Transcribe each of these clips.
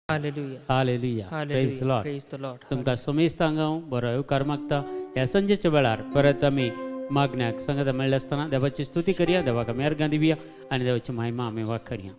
Hallelujah. Hallelujah. Praise the Lord. Praise the Lord. तुमकां समेस्तांक हांव बरो येवकार मागता. ह्या संजेच्या वेळार परत आमी मागण्याक संगता मेळ्ळे आसतना देवाची स्तुती करया, देवाक आमी अर्गां दिवया आनी देवाची महिमा आमी वाखरया.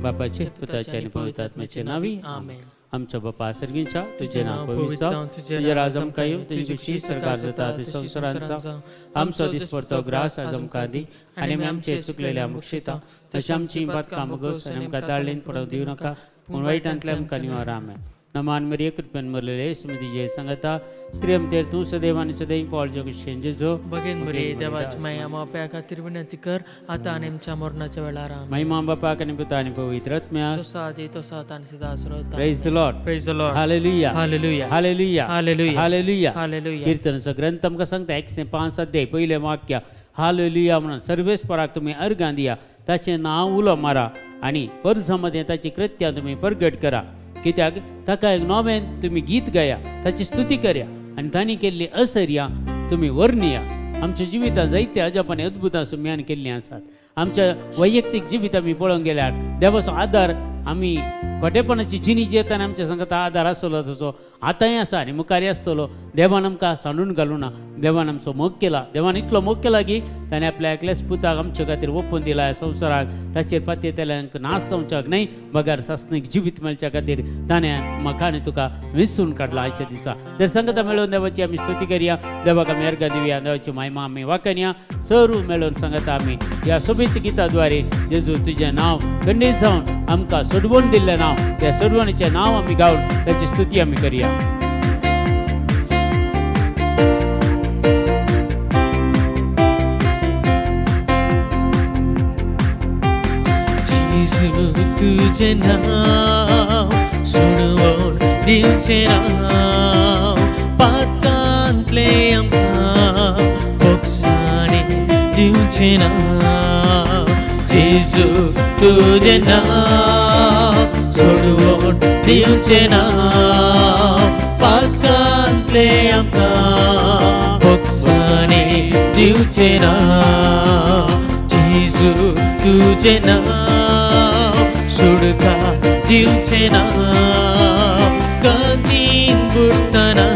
बापाचे, पुताचे आनी पवित्र आत्म्याचे नांवी आमेन. आमचो बापा सर्गींच्या, तुजें नांव पवित्र जावं, तुजें राज आमकां येवं, तुजी खुशी सरकार जाता ती संवसारांत जावं. आमचो दिसपडतो ग्रास आज आमकां दी आनी आमी आमचे चुकलेल्या मुक्षिता तशें आमची पातकां भोगोस आनी आमकां ताळेन पडोवंक दिवं नाका, पूण वायटांतल्या आमकां निवार. आमेन. नमान मरिये, कृपेन भरलेले, सुमती सांगता, स्त्री आमचेर तूं सदैव आनी सदैव पावल जगशेन जेजो. भगेन मरिये, देवाची माया आमच्या खातीर विनंती कर, आता आनी आमच्या मरणाच्या वेळार. आमेन. महिमा बापाक आनी पुता आनी पवित्र आत्म्याक, जसो आदी तसो आतां आनी सदां Surat. Praise the Lord. Praise the Lord. Hallelujah. Hallelujah. Hallelujah. Hallelujah. Hallelujah. Hallelujah. कीर्तनाचो ग्रंथ आमकां सांगता 105 अध्याय पयलें वाक्य, हालेलुया म्हणून सर्वेस्पराक तुमी अर्गां दिया, ताचें नांव उलो मारा आनी परजा मदें ताची कृत्यां तुमी परगट करा. कित्याक ताका एक नवें तुमी गीत गाया, ताची स्तुती करया आनी तांणी केल्ली असर्या तुमी वर्णया. आमच्या जिवितांत जायते अजापान अद्भुतां सुम्यान केल्लीं आसात. आमच्या वैयक्तीक जिवीत आमी पळोवंक गेल्यार देवाचो आदार आमी खोटेपणाची जिणी जियेतना आमच्या संगता आदार आसलो तसो आतांय आसा आनी मुखारय आसतलो. देवान आमकां सांडून घालूना, देवान आमचो मोग केला. देवान इतलो मोग केला की ताणें आपल्या एकल्याच पुताक आमचे खातीर ओपून दिला ह्या संवसाराक. ताचेर पातयेतल्यांक नाश जावच्याक न्हय बगर सासणीक जिवीत मेळच्या खातीर ताणें म्हाका आनी तुका विसून काडला आयच्या दिसा. तर संगता मेळोवन देवाची आमी स्तुती करया, देवाक आमी अर्गां दिवया, देवाची महिमा आमी वाखणया. सर्व मेळोवन संगता आमी ह्या सोबीत गिता द्वारे जेजू तुजें नांव खंडीत जावन आमकां सोडवून दिल्लें नांव, त्या सोडवणीचें नांव आमी गावन ताची स्तुती आमी करया. जेजू तुजें नांव सोडवून दिवचें नांव, पातकांतलें आमकां भोगसाणे दिवचें नांव. जेजू तुजें नांव सोडवून दिवचें नांव, पातकांतलें आमकां भोगसाणे दिवचें नांव. जेजू तुजें नांव सुडका दिवचें नांव, गतीन बुडटना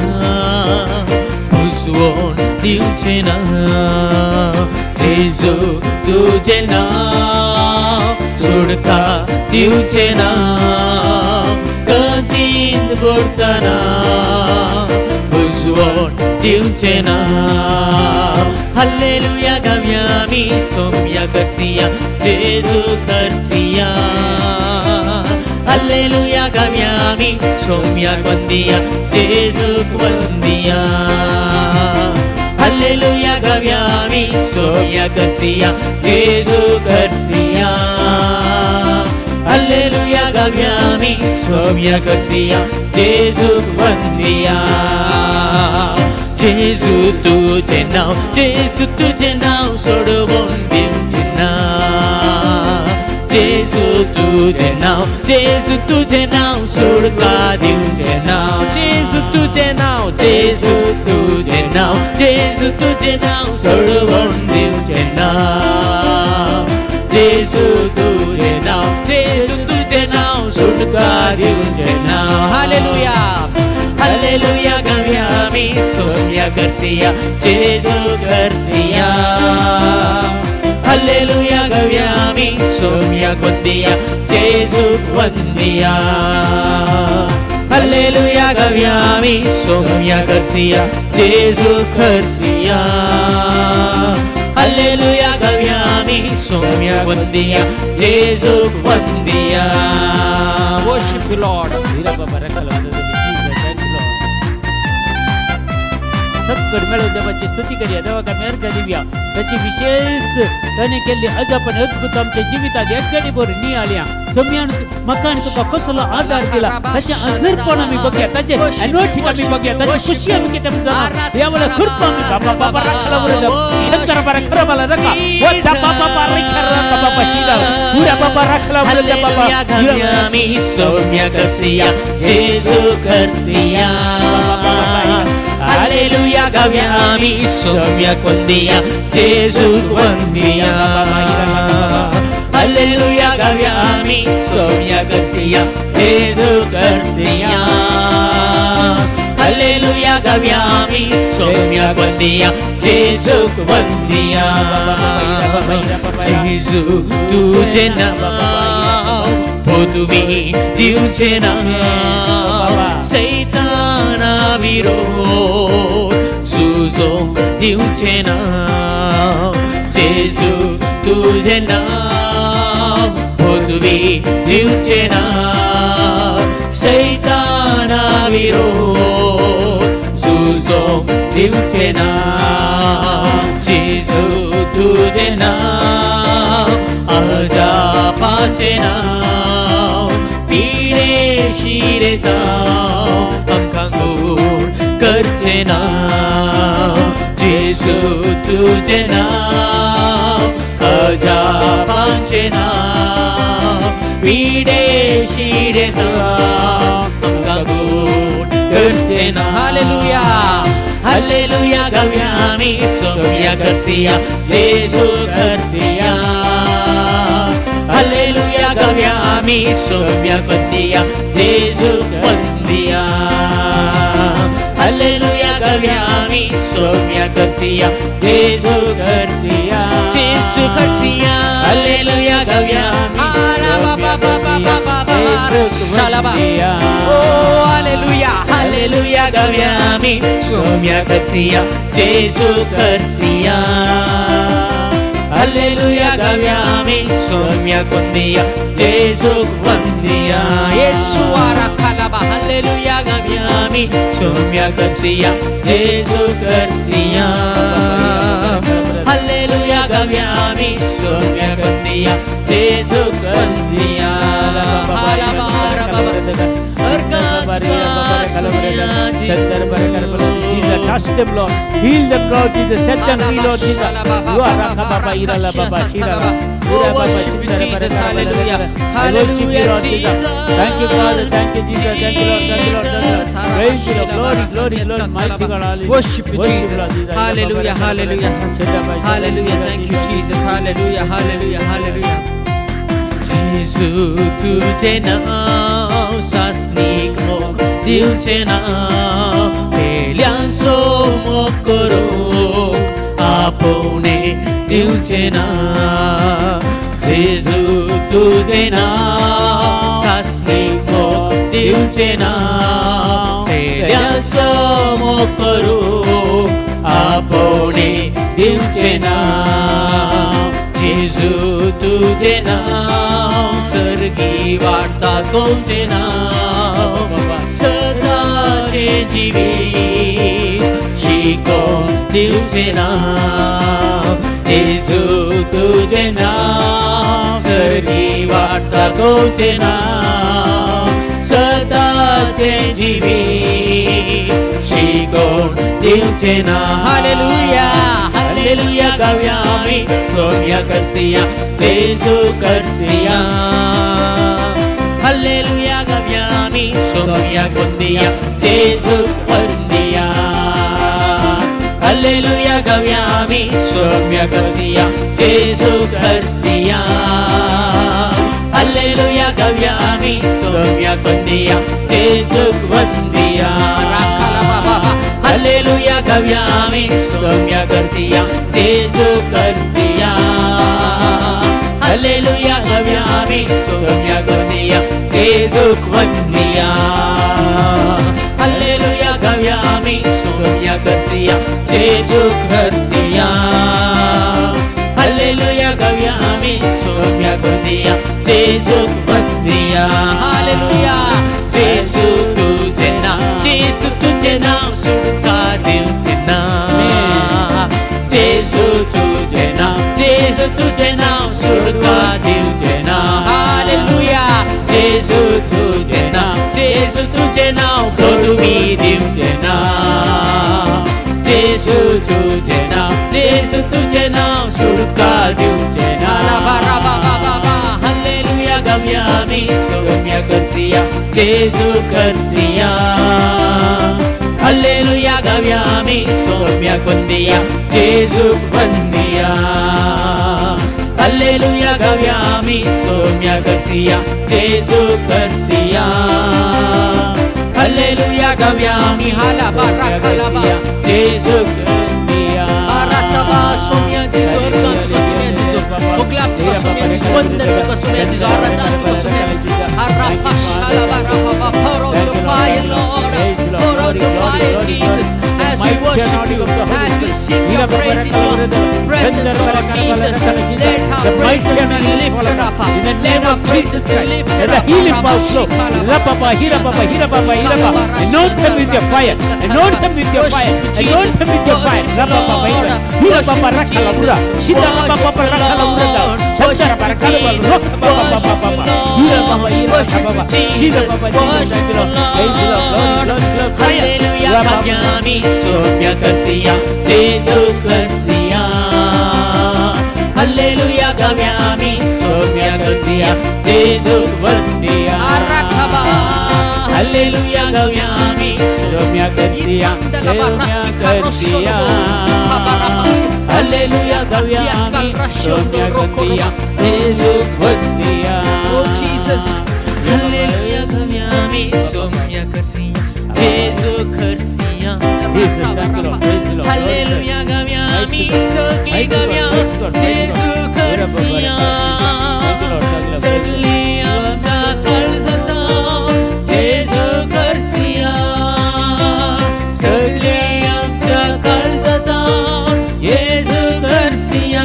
उजवोन दिवचें नांव. जेजू तुजें नांव सुडका दिवचें नांव, गतीन बुडटना उजवोन दिवचें नांव. हालेलुया गावया आमी सोम्या करसिया, जेजू करसिया. हालेलुया गावया आमी सोम्याक वंदिया, जेजूक वंदिया. हालेलुया गावया आमी सोम्या करसिया, जेजू करसिया. हालेलुया गावया आमी सोम्या करसिया, जेजूक वंदिया. जेजू तुजें नांव, जेजू तुजें नांव सोडवून दिवचें नांव. जेजू जेजू तुझें नांव, जेजू तुझें नांव, सुटका दिवचें नांव, जेजू तुझें नांव, जेजू तुझें नांव, जेजू तुझें नांव, सोडवण दिवचें नांव, जेजू तुझें नांव, जेजू तुझें नांव, सुटका दिवचें नांव. हालेलुया, हालेलुया गावया आमी सोम्या करसिया, जेजू करसिया. हालेलुया गावया आमी सोम्या वंदिया, जेजू वंदिया. हालेलुया गावया आमी सोम्या करसिया, जेजू करसिया. हालेलुया गावया आमी सोम्या वंदिया, जेजू वंदिया. Worship the Lord. सत्कड मेळून देवाची स्तुती करूया, देवाक आमी अर्घ दिवया. ताची विशेष ताणें केल्ली अजापण अद्भुत आमच्या जिवितांत एकगडी बरी नियाळया. सोम्यान म्हाका आनी तुका कसलो आदार दिला ताचें अजरपण आमी बघया, ताचें अनोठीक आमी बघया, ताची खुशी आमी कितें जाणा. ह्या वेळार कृपा आमी बाबा बाबा राखला बरोबर शंकर बारा खरा बाला रखा वता बाबा बारा खरा बाबा हिरा पुरा बाबा राखला बरोबर बाबा. आमी सोम्या करसिया, जेजू करसिया. हालेलुया गावया आमी सोम्या वंदिया, जेजू वंदिया. हालेलुया गावया आमी सोम्या करसिया, जेजू करसिया. हालेलुया गावया आमी सोम्या वंदिया, जेजू वंदिया. जेजू तुझें नांव, पदवी दिवचें नांव, सैताना विरोध सुजोवंक दिवचें नांव, जेजू तुझें नांव, पदवी दिवचें नांव, सैताना विरोध सुजोवंक दिवचें नांव, जेजू तुझें नांव, अजापाचें नांव, पिडे शिरेतांव आमकां गोड करचें नांव, जेजू तुझें नांव, अजापाचें नांव, पिडे शिरेतांव आमकां गोड करचें नांव. हालेलुया, हालेलुया गावया आमी सोम्या करसिया, जेजू करसिया. हालेलुया गावया आमी सोम्या वंदिया, जेजू वंदिया. हालेलुया गावया आमी सोम्या करसिया, जेजू करसिया, जेजू करसिया. हालेलुया गावया Oh, hallelujah, hallelujah गावया आमी सोम्या करसिया, जेजू करसिया. हालेलुया गावया आमी सोम्या वंदिया, जेजू वंदिया. येसू आराखलाबा. हालेलुया गावया आमी सोम्या करसिया, जेजू करसिया. हालेलुया गावया आमी सोम्या वंदिया, जेजू वंदिया. Jesus, touch them, Lord. Heal them, Lord Jesus. Set them free, Lord Jesus. You are Raka Baba, Ira La Baba, Shira. Oh, worship you, Jesus. Hallelujah. Hallelujah, Jesus. Thank you, Father. Thank you, Jesus. Thank you, Lord. Thank you, Lord. Praise you, Lord. Glory, glory, glory. Mighty God. Hallelujah. Worship you, Jesus. Hallelujah, hallelujah. Hallelujah. Thank you, Jesus. Hallelujah, hallelujah, hallelujah. जेजू तुझें नांव, सासणीक मोग दिवचें नांव, पेल्यांचो मोग करूंक आपोवणें दिवचें नांव, जेजू तुझें नांव, सासणीक मोग दिवचें नांव, पेल्यांचो मोग करूंक आपोवणें दिवचें नांव, जेजू तुझें नांव, सर्गी वाट दाखोवचें नांव, सदाचें जिवीत शिकोवन दिवचें नांव, जेजू तुझें नांव, सर्गी वाट दाखोवचें नांव, सदाचें जिवीत शिकोवन दिवचें नांव. हालेलुया, हालेलुया गावया आमी सोम्या करसिया जेजू करसिया हालेलुया गावया आमी सोम्या कोंदिया जेजू वंदिया हालेलुया गावया आमी सोम्या करसिया जेजू करसिया हालेलुया गावया आमी सोम्या कोंदिया जेजू वंदिया हालेलुया गावया आमी सोम्या करसिया जेजू करसिया हालेलुया गावया आमी सोम्या कोंदिया जेजू वंदिया हालेलुया गावया आमी सोम्या करसिया जेजू करसिया हालेलुया गावया आमी सोम्या कोंदिया जेजू वंदिया हालेलुया जेजू तुझे नाम जेजू तुझे नाम सुटका दिवचे नाम जेजू तुझे नाम जेजू तुझे नाम सुटका दिवचे नाम हालेलुया जेजू तुझे नाम जेजू तुझे नाम पदवी दिवचे नाम जेजू तुझे नाम जेजू तुझे नाम सुटका दिवचे नाम हालेलुया गावया आमी सोम्या करसिया जेजू करसिया हालेलुया गावया आमी सोम्या कोंदिया जेजू वंदिया हालेलुया गावया आमी सोम्या करसिया जेजू करसिया हालेलुया गावया आमी जेजू वंदिया सोम्या जेजू Pour out your fire, Lord. Pour out your fire, Jesus, as we worship you, as we sing your praise in your presence, Lord Jesus. Let our praises be lifted up. Let our praises be lifted up. Anoint them with your fire. Anoint them with your fire. Anoint them with your fire. Hallelujah गावया आमी सोम्या करसिया जेजू करसिया hallelujah गावया आमी सोम्या करसिया जेजू वंदिया hallelujah गावया आमी Saumya करसिया करसिया hallelujah गावया आमी सोम्या करसिया जेजू वंदिया. Oh Jesus, hallelujah गावया आमी सोम्या करसिया जेजू करसिया hallelujah गावया आमी सगळी गावया जेजू करसिया सगळी आमच्या काळजांत जेजू करसिया सगळी आमच्या काळजांत जेजू करसिया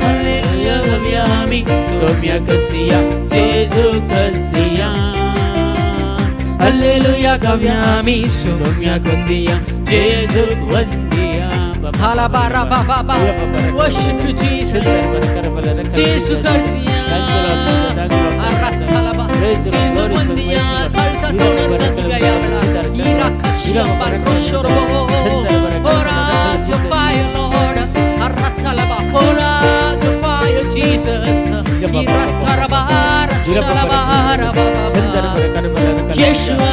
हालेलुया गावया आमी सोम्या करसिया जेजू करसिया हालेलुया गावया आमी सोम्या कोंदिया जेजू वंदिया. Worship you, Jesus. Jesu करसिया Jesu वंदिया Pour out your fire, Lord. Pour out your fire, Jesus. Yeshua,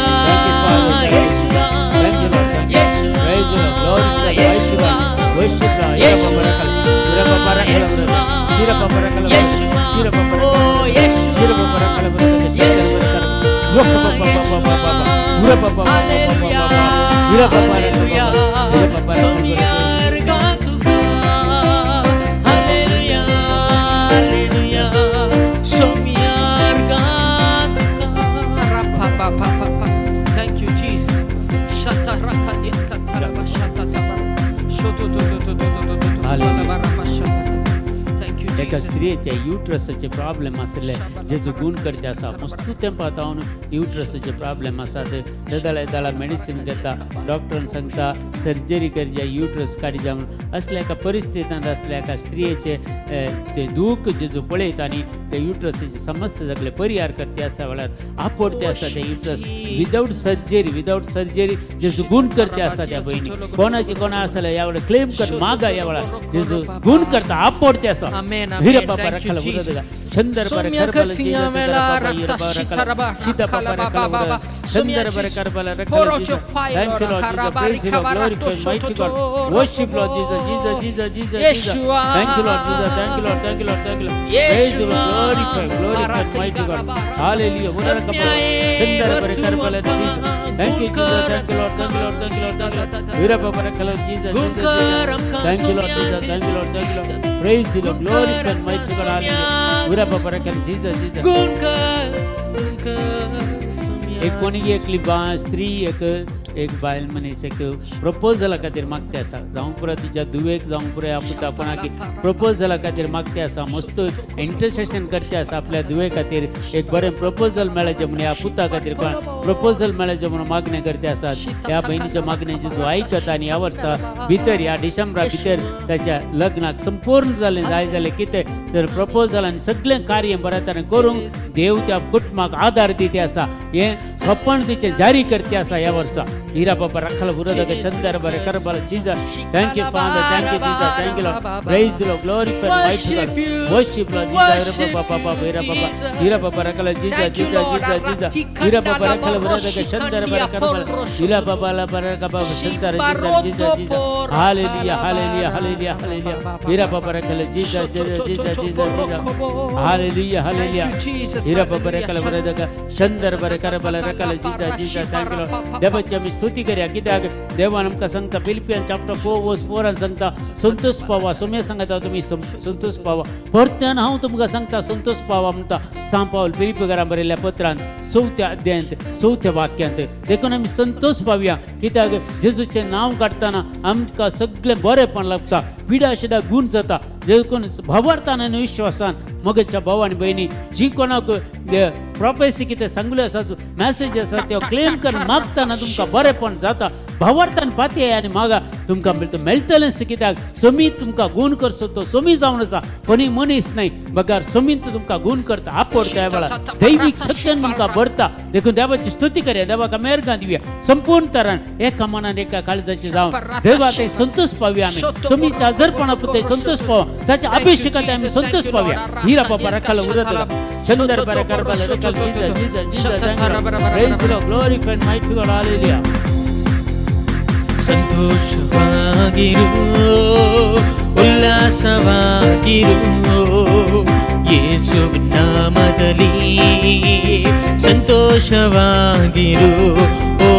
Yeshua, Yeshua, Yeshua, Yeshua, Yeshua, oh Yeshua, Yeshua, Hallelujah, Hallelujah, Hallelujah, Hallelujah, Thank you, Jesus. Thank you, Jesus. एका स्त्रियेचे युट्रसाचे problem आसले जेजू गूण करते आसा मस्तू तेंपा जावन युट्रसाचे problem आसात येदाळा येदाळा medicine घेता डॉक्टरान सांगता सर्जरी करच्या युट्रस काडच्या म्हणून असल्या एका परिस्थितींत असल्या एका स्त्रियेचे ते दूख जेजू पळयता आनी ते युट्रसाची समस्या सगळे परिहार करते आसा वेळार आपोडते आसा ते uterus without surgery without surgery जेजू गूण करते आसा त्या भयणी कोणाची कोणा आसले ह्या वेळार क्लेम कर मागा ह्या वेळार जेजू गूण करता आपोडते आसा. Amen, amen. Thank you, Jesus. Worship Lord Jesus, Jesus, Jesus, Jesus, Jesus. Thank you, Lord Jesus. Thank you, Lord. Thank you, Lord. Thank you, Lord. Praise the Lord. Glorify, glorify, mighty God. Hallelujah. Thank you, Jesus. Thank you, Lord. Thank you, Lord. Thank you, Lord. Thank you, Lord. Thank you, Lord Jesus. Thank you, Lord. Thank you, Lord. Praise the Lord. Glorify, mighty God. Hallelujah. Jesus, Jesus. एक कोणी एकली स्त्री एक एक बायल मनीस एक प्रपोजला खातीर मागते आसा जावं पुरो तिच्या धुवेक जावं पुरो ह्या पुता कोणाक प्रपोजला खातीर मागते आसा मस्त इंटरसेशन करते आसा आपल्या धुवे खातीर एक बरें प्रपोजल मेळचें म्हणून ह्या पुता खातीर कोण प्रपोजल मेळचें म्हणून मागणें करते आसात. ह्या भयणीच्या मागण्याची जो आयकता आनी ह्या वर्सा भितर ह्या डिसेंबरा भितर ताच्या लग्नाक संपूर्ण जालें जाय जालें कितें तर प्रपोजल आनी सगळें कार्य बऱ्या तरेन करूंक देव त्या कुटुंबाक आदार दिते आसा हें सपन तिचें जारी करते आसा ह्या वर्सा. Hira Baba Rakhala Burada Chandra Barakarbala Jesus. Thank you, Father. Thank you, Jesus. Thank you, Lord. Praise the Lord. Glorify mighty God. Worship Lord Jesus. Hira Baba Hira Baba Hira Baba Rakhala Jesus Jesus Jesus Jesus. Hira Baba Rakhala Burada Chandra Barakarbala. Hira Baba La Barakaba Chandra Jesus Jesus Jesus. Hallelujah, hallelujah, hallelujah, hallelujah. Hira Baba Rakhala Jesus Jesus Jesus Jesus Jesus. Hallelujah, hallelujah. Hira Baba Rakhala Burada Chandra Barakarbala Rakhala Jesus Jesus. Thank you, Lord. देवाची आमी स्तुती करया कित्याक देवान आमकां सांगता Philippian chapter 4 वर्स 4 सांगता संतोष पावा सोम्या सांगता तुमी संतोष पावा परत्यान हांव तुमकां सांगता संतोष पावा म्हणटा सांत पावल फिलिपीकारां बरयल्ल्या पत्रान 4थ्या अध्यायांत 4थ्या वाक्यांत. देखून आमी संतोष पावया कित्याक जेजूचें नांव काडटना आमकां सगळें बरेंपण लागता पिडा शिडा गूण जाता. देखून भावार्थान आनी विश्वासान मगच्या भाव आनी भयणी जी कोणाक प्रोफेसी कितें सांगले आसा मॅसेज आसा त्यो क्लेम करून मागतना तुमकां बरेंपण जाता. भावार्थान पातये आनी मागा तुमकां मेळटलेंच कित्याक सोमी तुमकां गूण करचो तो सोमी जावन आसा कोणी मनीस न्हय बगर सोमीन तुमकां गूण करता आपोड त्या वेळार दैवीक शक्तीन तुमकां भरता. देखून देवाची स्तुती करया देवाक मेहरगां दिवया संपूर्ण तरान एका मनान एका काळजाचे जावन देवा ते संतोष पावया आमी सोमीच्या आजारपणा पुरते संतोष पावा ताच्या अभिषेकात आमी संतोष पावया. हिरा बाबा रखाला उरत चंदर बरकरबला रखाल Jesus Jesus Jesus. Praise the Lord. Glorify mighty God. Hallelujah. ಸಂತೋಷವಾಗಿರು ಉಲ್ಲಾಸವಾಗಿರು ಯೇಸುವಿನ ನಾಮದಲ್ಲಿ ಸಂತೋಷವಾಗಿರು ಓ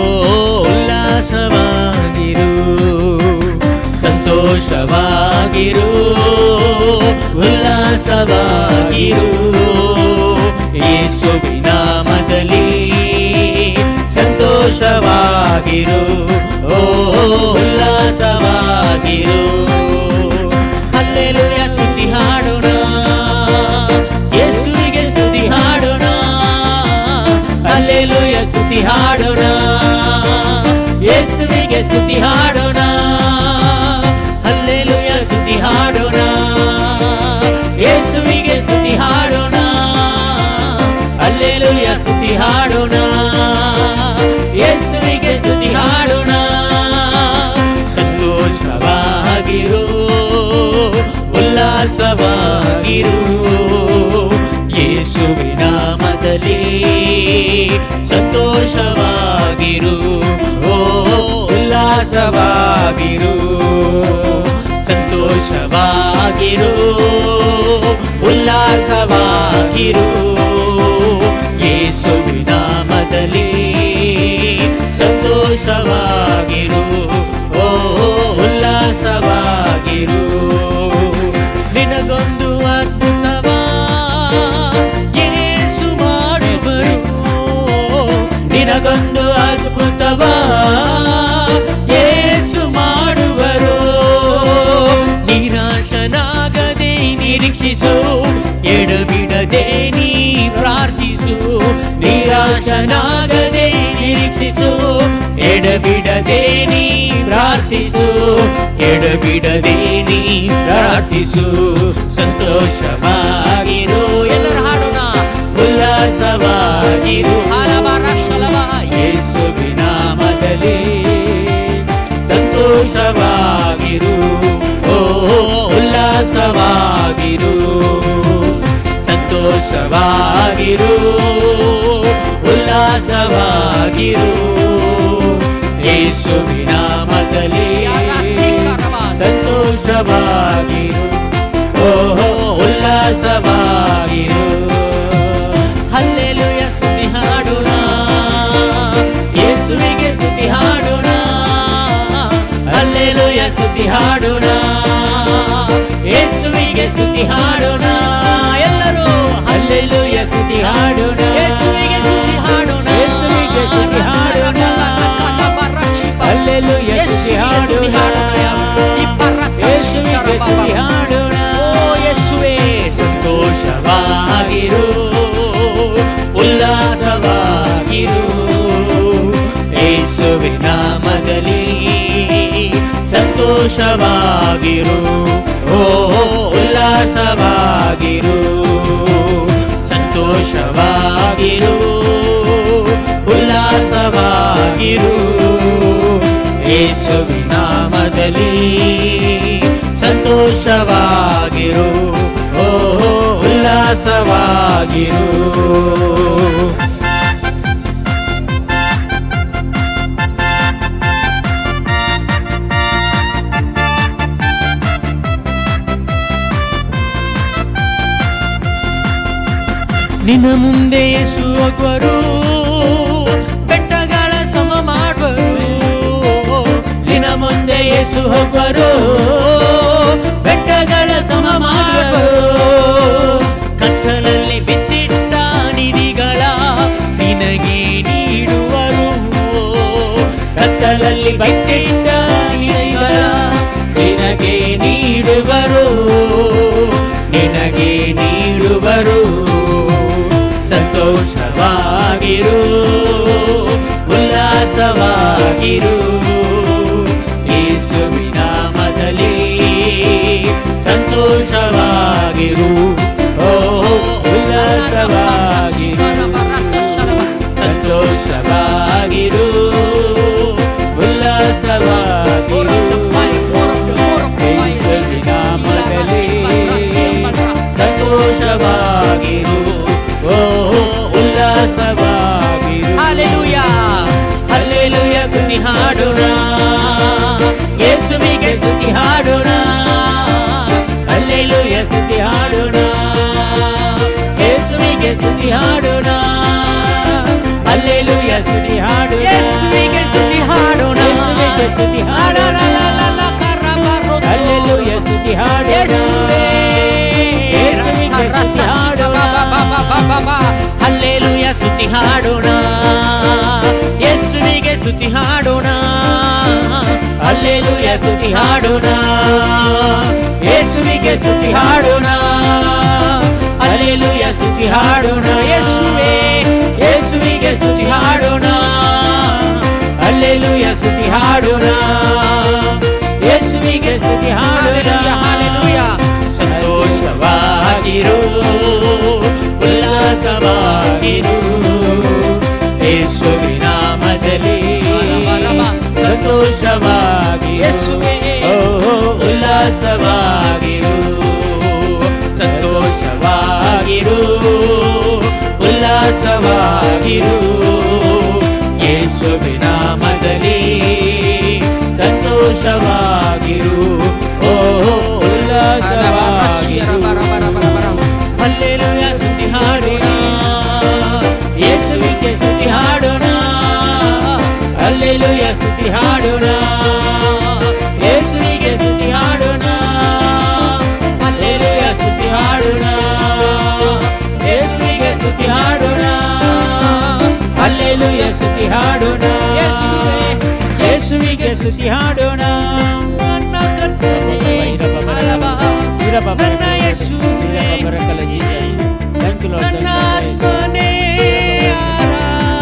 ಉಲ್ಲಾಸವಾಗಿರು ಸಂತೋಷವಾಗಿರು ಉಲ್ಲಾಸವಾಗಿರು ಯೇಸುವಿನ ನಾಮದಲ್ಲಿ ಸಂತೋಷವಾಗಿರು ಓ ಉಲ್ಲಾಸವಾಗಿರು. ಹಲ್ಲೆಲೂಯ ಸ್ತುತಿ ಹಾಡೋಣ ಯೇಸುವಿಗೆ ಸ್ತುತಿ ಹಾಡೋಣ ಹಲ್ಲೆಲೂಯ ಸ್ತುತಿ ಹಾಡೋಣ ಯೇಸುವಿಗೆ ಸ್ತುತಿ ಹಾಡೋಣ ಹಲ್ಲೆಲೂಯ ಸ್ತುತಿ ಹಾಡೋಣ ಯೇಸುವಿಗೆ ಸ್ತುತಿ ಹಾಡೋಣ ಹಲ್ಲೆಲೂಯ ಸ್ತುತಿ ಹಾಡೋಣ ಯೇಸುವಿಗೆ ಸ್ತುತಿ ಹಾಡೋಣ. ಸಂತೋಷವಾಗಿರು ಉಲ್ಲಾಸವಾಗಿರು ಯೇಸುವಿನ ನಾಮದಲ್ಲಿ ಸಂತೋಷವಾಗಿರು ಓ ಉಲ್ಲಾಸವಾಗಿರು ಸಂತೋಷವಾಗಿರು ಉಲ್ಲಾಸವಾಗಿರು ಯೇಸುವಿನ ನಾಮದಲ್ಲಿ ಸಂತೋಷವಾಗಿರು ಓ ಉಲ್ಲಾಸವಾಗಿರು. ನಿನಗೊಂದು ಅದ್ಭುತವ ಯೇಸು ಮಾಡುವರು ನಿನಗೊಂದು ಅದ್ಭುತವ ಯೇಸು ಮಾಡುವರು. ನಿರಾಶನಾಗದೆ ನಿರೀಕ್ಷಿಸು ನಿರಾಶನಾಗದೆ ನಿರೀಕ್ಷಿಸು, ಎಡಬಿಡದೆ ನೀ ಪ್ರಾರ್ಥಿಸು, ಎಡಬಿಡದೆ ನೀ ಪ್ರಾರ್ಥಿಸು. ಸಂತೋಷವಾಗಿರು, ಎಲ್ಲರೂ ಹಾಡೋಣ, ಉಲ್ಲಾಸವಾಗಿರು ಯೇಸುವಿನ ನಾಮದಲ್ಲಿ. ಸಂತೋಷವಾಗಿರು, ಓ ಉಲ್ಲಾಸವಾಗಿರು, ಸಂತೋಷವಾಗಿರು, ಉಲ್ಲಾಸವಾಗಿರು ಯೇಸುವಿನ ನಾಮದಲ್ಲಿ. ಸಂತೋಷವಾಗಿರು, ಓಹೋ ಉಲ್ಲಾಸವಾಗಿರು. ಹಲ್ಲೆಲೂಯ ಸ್ತುತಿ ಹಾಡೋಣ, ಯೇಸುವಿಗೆ ಸ್ತುತಿ ಹಾಡೋಣ, ಹಲ್ಲೆಲೂಯ ಸ್ತುತಿ ಹಾಡೋಣ, ಯೇಸುವಿಗೆ ಸ್ತುತಿ ಹಾಡೋಣ. ಎಲ್ಲರೂ ಹಲ್ಲೆಲೂಯ ಸ್ತುತಿ ಹಾಡೋಣ, ಯೇಸುವಿಗೆ ಸ್ತುತಿ ಹಾಡೋಣ, ಯೇಸುವಿಗೆ ಸ್ತುತಿ ಹಾಡೋಣ, ಹಲ್ಲೆಲೂಯ ಸ್ತುತಿ ಹಾಡೋಣ, ಯೇಸುವಿಗೆ ಸ್ತುತಿ ಹಾಡೋಣ. ಓ ಯೇಸುವೇ ಸಂತೋಷವಾಗಿರು, ಉಲ್ಲಾಸವಾಗಿರು ಯೇಸುವಿನ ನಾಮದಲ್ಲಿ. ಸಂತೋಷವಾಗಿರು, ಓ ಉಲ್ಲಾಸವಾಗಿರು, ಸಂತೋಷವಾಗಿರು, ಉಲ್ಲಾಸವಾಗಿರು ಯೇಸುವಿನ ನಾಮದಲ್ಲಿ. ಸಂತೋಷವಾಗಿರು, ಓ ಉಲ್ಲಾಸವಾಗಿರು. ನಿನ್ನ ಮುಂದೆ ಯೇಸು ಹೋಗುವರು, ಬೆಟ್ಟಗಳ ಸಮ ಮಾಡುವರು. ನಿನ್ನ ಮುಂದೆ ಯೇಸು ಹೋಗುವರು, ಬೆಟ್ಟಗಳ ಸಮ ಮಾಡುವರು. ಕತ್ತಲಲ್ಲಿ ಬಿಚ್ಚಿಟ್ಟ ನಿಧಿಗಳ ನಿನಗೆ ನೀಡುವರು, ಕತ್ತಲಲ್ಲಿ ಬಿಚ್ಚಿಟ್ಟ ನಿಧಿಗಳ ನಿನಗೆ ನೀಡುವರು, ನಿನಗೆ ನೀಡುವರು. ಸಂತೋಷವಾಗಿರು, ಉಲ್ಲಾಸವಾಗಿರು ಯೇಸುವಿನ ನಾಮದಲ್ಲಿ. ಸಂತೋಷವಾಗಿರು, ಓ ಉಲ್ಲಾಸವಾಗಿರು, ಸಂತೋಷವಾಗಿರು, ಉಲ್ಲಾಸವಾಗಿರು ಯೇಸುವಿನ ನಾಮದಲ್ಲಿ. ಸಂತೋಷವಾಗಿರು, ಓ ಉಲ್ಲಾಸವಾಗಿರು. ಹಲ್ಲೆಲೂಯಾ, ಹಲ್ಲೆಲೂಯಾ ಸ್ತುತಿ ಹಾಡೋಣ, ಯೇಸುವಿಗೆ ಸ್ತುತಿ ಹಾಡೋಣ, ಹಲ್ಲೆಲೂಯಾ ಸ್ತುತಿ ಹಾಡೋಣ, ಯೇಸುವಿಗೆ ಸ್ತುತಿ ಹಾಡೋಣ, ಹಲ್ಲೆಲೂಯಾ ಸ್ತುತಿ ಹಾಡೋಣ, ಯೇಸುವಿಗೆ ಸ್ತುತಿ ಹಾಡೋಣ, ಯೇಸುವಿಗೆ ಸ್ತುತಿ ಹಾಡೋಣ, ಹಲ್ಲೆಲೂಯಾ ಸ್ತುತಿ ಹಾಡೋಣ, ಯೇಸುವೇ ಯೇಸುವಿಗೆ ಸ್ತುತಿ ಹಾಡೋಣ, ಹಲ್ಲೆಲೂಯಾ ಸ್ತುತಿ ಹಾಡೋಣ, ಯೇಸುವಿಗೆ ಸ್ತುತಿ ಹಾಡೋಣ, ಹಲ್ಲೆಲೂಯಾ ಸ್ತುತಿ ಹಾಡೋಣ, ಯೇಸುವಿಗೆ ಸ್ತುತಿ ಹಾಡೋಣ, ಹಲ್ಲೆಲೂಯಾ ಸ್ತುತಿ ಹಾಡೋಣ, ಯೇಸುವೇ ಯೇಸುವಿಗೆ ಸ್ತುತಿ ಹಾಡೋಣ, ಹಲ್ಲೆಲೂಯಾ ಸ್ತುತಿ ಹಾಡೋಣ, ಯೇಸುವಿಗೆ ಸ್ತುತಿ ಹಾಡೋಣ. ಹಲ್ಲೆಲೂಯಾ, ಸಂತೋಷವಾಗಿರು, ಉಲ್ಲಾಸವಾಗಿರು ಯೇಸುವಿನ ನಾಮದಲ್ಲಿ. ಸಂತೋಷವಾಗಿರು, ಯೇಸುವೇ ಉಲ್ಲಾಸವಾಗಿರು, ಸಂತೋಷವಾಗಿರು, ಉಲ್ಲಾಸವಾಗಿರು ಯೇಸುವಿನ ನಾಮದಲ್ಲಿ. ಸಂತೋಷವಾಗಿರು, ಓ ಉಲ್ಲಾಸವಾಗಿರು. ಹಲ್ಲೆಲೂಯಾ ಸ್ತುತಿ ಹಾಡೋಣ, ಯೇಸುವಿಗೆ ಸ್ತುತಿ ಹಾಡೋಣ, ಹಲ್ಲೆಲೂಯಾ ಸ್ತುತಿ ಹಾಡೋಣ, ಯೇಸುವಿಗೆ ಸ್ತುತಿ ಹಾಡೋಣ, ಹಲ್ಲೆಲೂಯಾ ಸ್ತುತಿ ಹಾಡೋಣ, ಯೇಸುವಿಗೆ ಸ್ತುತಿ ಹಾಡೋಣ, ಹಲ್ಲೆಲೂಯಾ ಸ್ತುತಿ ಹಾಡೋಣ, ಯೇಸುವೇ ಯೇಸುವಿಗೆ ಸ್ತುತಿ ಹಾಡೋಣ. ನನ್ನ ಕರ್ತನೇ, ನನ್ನ ಯೇಸುವೇ, ನನ್ನ ಆತ್ಮನೇ ಆರಾಧಿಸು.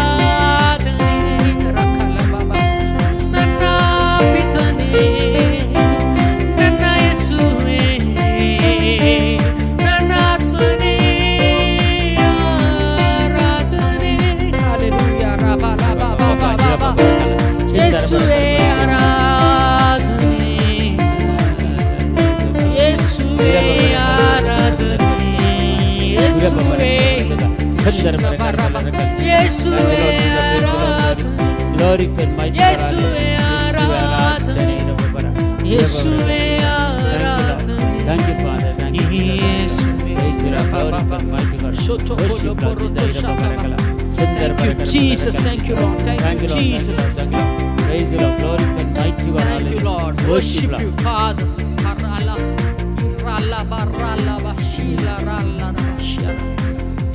ಯೇಸುವೇ ಆರಾಧನೆ ಯೇಸುವೇ ಆರಾಧನೆ ಯೇಸುವೇ ಆರಾಧನೆ. Thank you, Father. Thank you. Thank you, Jesus. Thank you, Lord. Thank you, Jesus. Praise the Lord. Glory and mighty God. Thank you, Lord. Worship you, Father.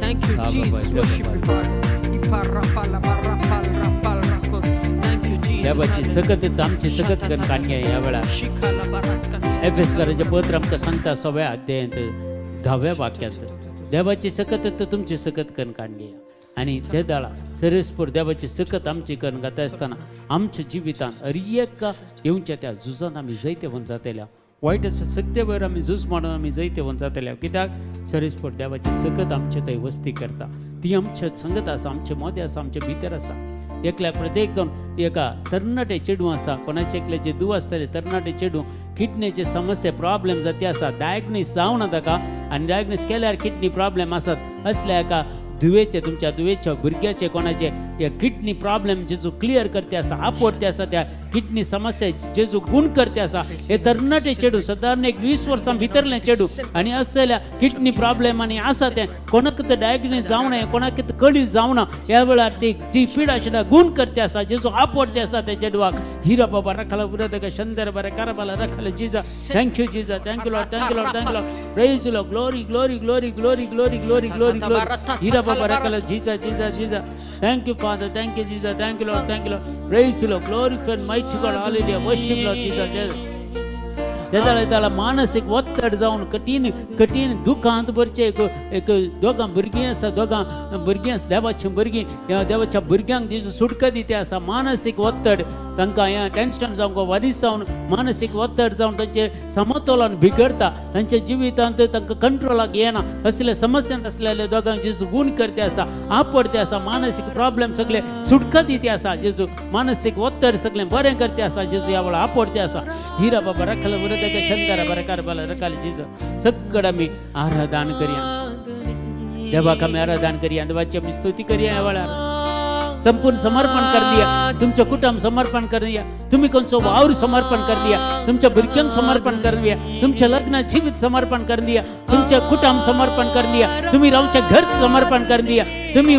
Thank you, Jesus. Worship you, Father. Thank you, Jesus. देवाची सकत आमची सकत करून काडया ह्या वेळार. एफेसकारांचें पत्र आमकां सांगता 6व्या अध्यायांत 10व्या वाक्यांत देवाची सकत तर तुमची सकत करून काडया. आनी ते दाळा सर्वेस्पर देवाची सकत आमची करून घाता आसतना आमच्या जिवितांत अर एका येवच्या त्या झुजांत आमी जैतेवंत जातल्या. वायटाच्या सत्य वयर आमी झूज मांडून आमी जैतेवंत जातल्या. कित्याक सर्वेस्पर देवाची सकत आमचे थंय वस्ती करता. ती आमच्या संगत आसा, आमचे मोदें आसा, आमचे भितर आसा. एकल्या प्रत्येक जावन एका तरणाटे चेडूं आसा, कोणाचे एकल्याचे दुव आसतले तरणाटे चेडूं किडनीचे समस्या प्रॉब्लेम जाती आसा, डायग्नोज जावना ताका आनी डायग्नोज केल्यार किडनी प्रॉब्लेम आसात. असल्या एका धुवेचे तुमच्या धुवेच्या भुरग्याचे कोणाचे हे किडनी प्रॉब्लेम जेजू क्लियर करते आसा, आपवडते आसा, त्या किडनी समस्या जेजू गुण करते आसा. हे तरणाटे चेडूं सादारण एक 20 वर्सां भितरलें चेडूं आनी असल्या किडनी प्रॉब्लेम आनी आसा तें कोणाक तर डायग्नोज जावना, कोणाक तर कळी जावना. ह्या वेळार ती जी पिडा आशिल्ल्या गुण करते आसा, जेजू आपवडते आसा त्या चेडवाक. हिरा बाबा रखला उरत शंदर बरें कारबाला रखला जिजा. Thank you Jija. Thank you Lord. Thank you Lord. Thank you Lord. Praise Lord. Glory glory glory glory glory glory glory glory. Hira बाबा रखला जिजा जिजा जिजा. Thank you Father. Thank you Jesus. Thank you Lord. Thank you Lord. Praise the Lord. Glory and mighty God. Hallelujah. Worship Lord Jesus. तेदाळा त्याला मानसीक ಒತ್ತಡ जावन कठीण कठीण दुखांत भरचे एक एक दोगां भुरगीं आसा, दोगां भुरगीं आसा देवाची भुरगीं, ह्या देवाच्या भुरग्यांक जेजू सुटका दिता आसा. मानसीक ಒತ್ತಡ तांकां हें टेन्शन जावन वारीस जावन मानसीक ಒತ್ತಡ जावन तांचें समतोलन बिगडता, तांच्या जिवितांत तांकां कंट्रोलाक येना. असले समस्यांत आसलेले दोगांक जेजू गुण करते आसा, आपडते आसा. मानसीक प्रॉब्लेम सगळे सुटका दिता आसा जेजू. मानसीक ಒತ್ತಡ सगळें बरें करते आसा जेजू. ह्या वेळार आपडते आसा. हिरा बाबा रखल उरत शंकर बरें कारबाला रखाल जिजू. सगळं आमी आराधन करया देवाक, आमी आराधन करया देवाची, आमी स्तुती करया. ह्या वेळार संपूर्ण समर्पण कर दिया, तुमचं कुटुंब समर्पण कर दिया, तुम्ही कोणचो वावर समर्पण कर दिया, तुमच्या भुरग्यांक समर्पण कर दिया, तुमच्या लग्न जिवीत समर्पण कर दिया, तुमच्या कुटुंब समर्पण कर दिया, तुम्ही रावच्या घर समर्पण कर दिया, तुम्ही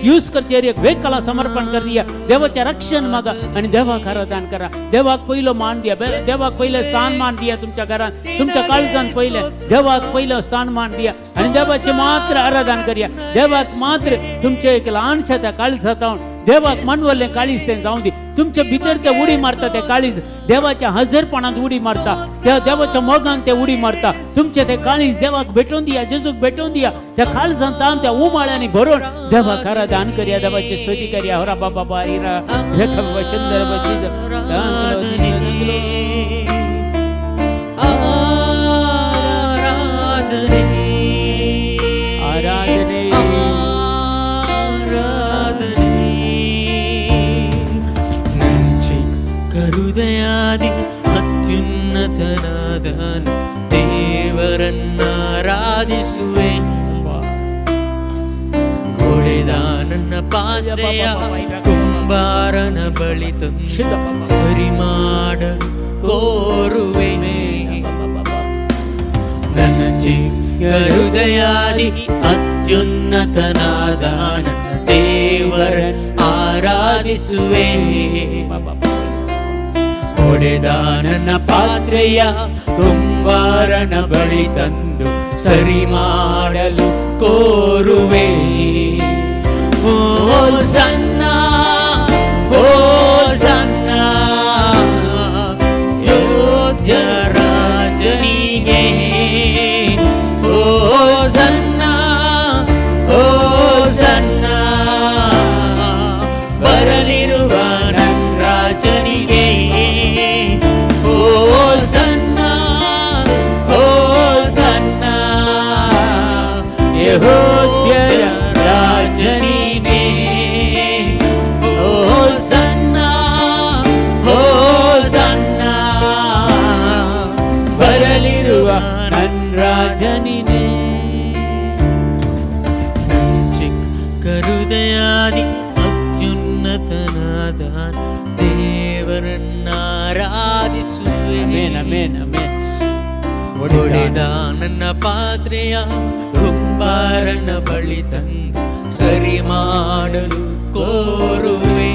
यूज करचे एक वेकला समर्पण कर दिया. देवाचे रक्षण मागा आणि देवाक आराधन करा. देवाक पहिलो मान दिया, देवाक पहिले स्थान मान दिया. तुमच्या घरात तुमच्या काळजान पहिले देवाक पहिलं स्थान मान दिया आणि देवाचे मात्र आराधन करया. देवाक मात्र तुमचे एक ल्हानशा त्या काळजांत देवाक मानवल्लें काळीज तें जावं दी. तुमच्या भितर ते उडी मारता, ते काळीज देवाच्या हजरपणांत उडी मारता, त्या देवाच्या मोगान ते उडी मारता. तुमचे ते काळीज देवाक भेटोवन दिया, जेजूक भेटोवन दिया. त्या काळजांत त्या उमाळ्यांनी भरून देवाक आराधन करया, देवाची स्तुती करया. होरा बाबा बाबा हिरा आराधने ಹೃದಯಾದಿ ಅತ್ಯುನ್ನತನಾದ ದೇವರನ್ನಾರಾಧಿಸುವೆ. ಹೊಡೆದ ನನ್ನ ಪಾತ್ರೆಯ ಕುಂಬಾರನ ಬಳಿ ತಂದು ಸರಿ ಮಾಡಲು ಕೋರುವೆ. ನನ್ನ ಚಿಕ್ಕ ಹೃದಯಾದಿ ಅತ್ಯುನ್ನತನಾದ ನನ್ನ ದೇವರ ಆರಾಧಿಸುವೆ. ಹೊಡೆದ ನನ್ನ ಪಾತ್ರೆಯ ಕುಂಬಾರನ ಬಳಿ ತಂದು ಸರಿ ಮಾಡಲು ಕೋರುವೆ. ಹೋಸನ್ನ ಹೋಸನ್ನ ಯೋಧ್ಯ ರಾಜನಿಗೆ, ಹೋಸನ್ನ ಹೋಸನ್ನ ಬರಲಿರುವ ನನ್ನ ರಾಜನಿಗೆ, ಹೋಸನ್ನ ಹೋಸನ್ನ ಯೆಹೂದ್ಯರ ರಾಜನಿಗೆ, ಹೋಸನ್ನ ಹೋಸನ್ನ ಬರಲಿರುವ ನನ್ನ ರಾಜನಿಗೆ. ಚಿಕ್ಕ ಆರಾಧಿಸುವೆ. Amen, amen, amen. ಒಡೆದ ನನ್ನ ಪಾತ್ರೆಯ ಕುಂಬಾರನ ಬಳಿ ತಂದು ಸರಿ ಮಾಡಲು ಕೋರುವೆ.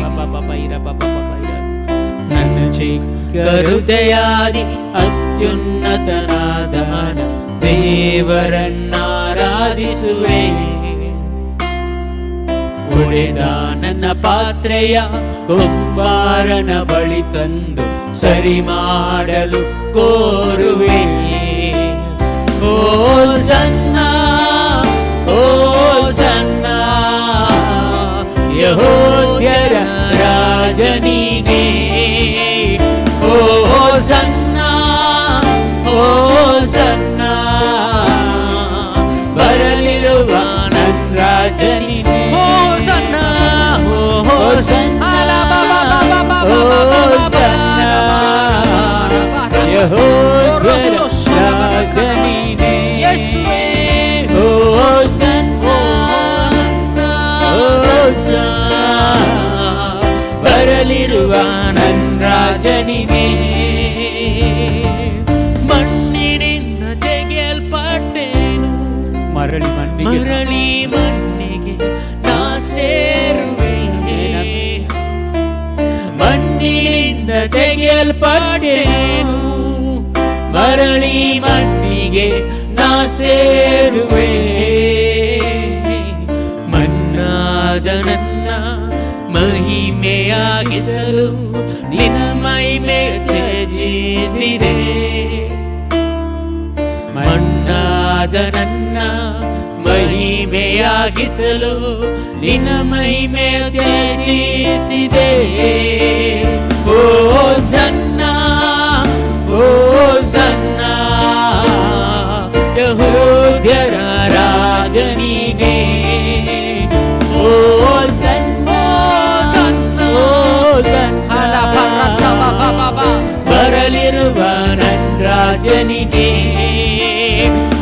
ನನ್ನ ಚಿಕ್ಕ ಹೃದಯಾದಿ ಅತ್ಯುನ್ನತನಾದ ದೇವರನ್ನಾರಾಧಿಸುವೆ. ಒಡೆದ ನನ್ನ ಪಾತ್ರೆಯ ಕುಂಬಾರನ ಬಳಿ ತಂದು ಸರಿ ಮಾಡಲು ಕೋರುವೆ. ಹೋಸನ್ನ, ಹೋಸನ್ನ, ಯೆಹೂದ್ಯರ ರಾಜನಿಗೆ. ಹೋಸನ್ನ, ಹೋಸನ್ನ, ಬರಲಿರುವ ನನ್ನ ರಾಜನಿಗೆ. ಹೋಸನ್ನ, ಹೋಸನ್ನ, ಯೆಹೂದ್ಯರ ರಾಜನಿಗೆ. ಯೇಸುವೇ ಹೋಸನ್ನ, ಹೋಸನ್ನ, ಬರಲಿರುವ ನನ್ನ ರಾಜನಿಗೆ. ಮಣ್ಣಿನಿಂದ ತೆಗೆಯಲ್ಪಟ್ಟೇನು, ಮರಳಿ ಮಣ್ಣಿಗೆ, ಮರಳಿ ಮಣ್ಣಿಗೆ ನಾ ಸೇರುವೆ. ಮಣ್ಣಿನಿಂದ ತೆಗೆಯಲ್ಪಟ್ಟೇನು, ಮರಳಿ ಮಣ್ಣಿಗೆ ನಾ ಸೇರುವೆ. ಮಣ್ಣಾದ ನನ್ನ ಮಹಿಮೆಯಾಗಿಸಲು ನಿನ್ನ ಮಹಿಮೆ ತ್ಯಜಿಸಿದೆ. ಮಣ್ಣಾದ ನನ್ನ ಮಹಿಮೆಯಾಗಿಸಲು ನಿನ್ನ ಮಹಿಮೆ ತ್ಯಜಿಸಿದೆ. ಹೋಸನ್ನ, ಹೋಸನ್ನ, ಯೆಹೂದ್ಯರ ರಾಜನಿಗೆ. ಹೋಸನ್ನ, ಹೋಸನ್ನ, ಬರಲಿರುವ ನನ್ನ ರಾಜನಿಗೆ.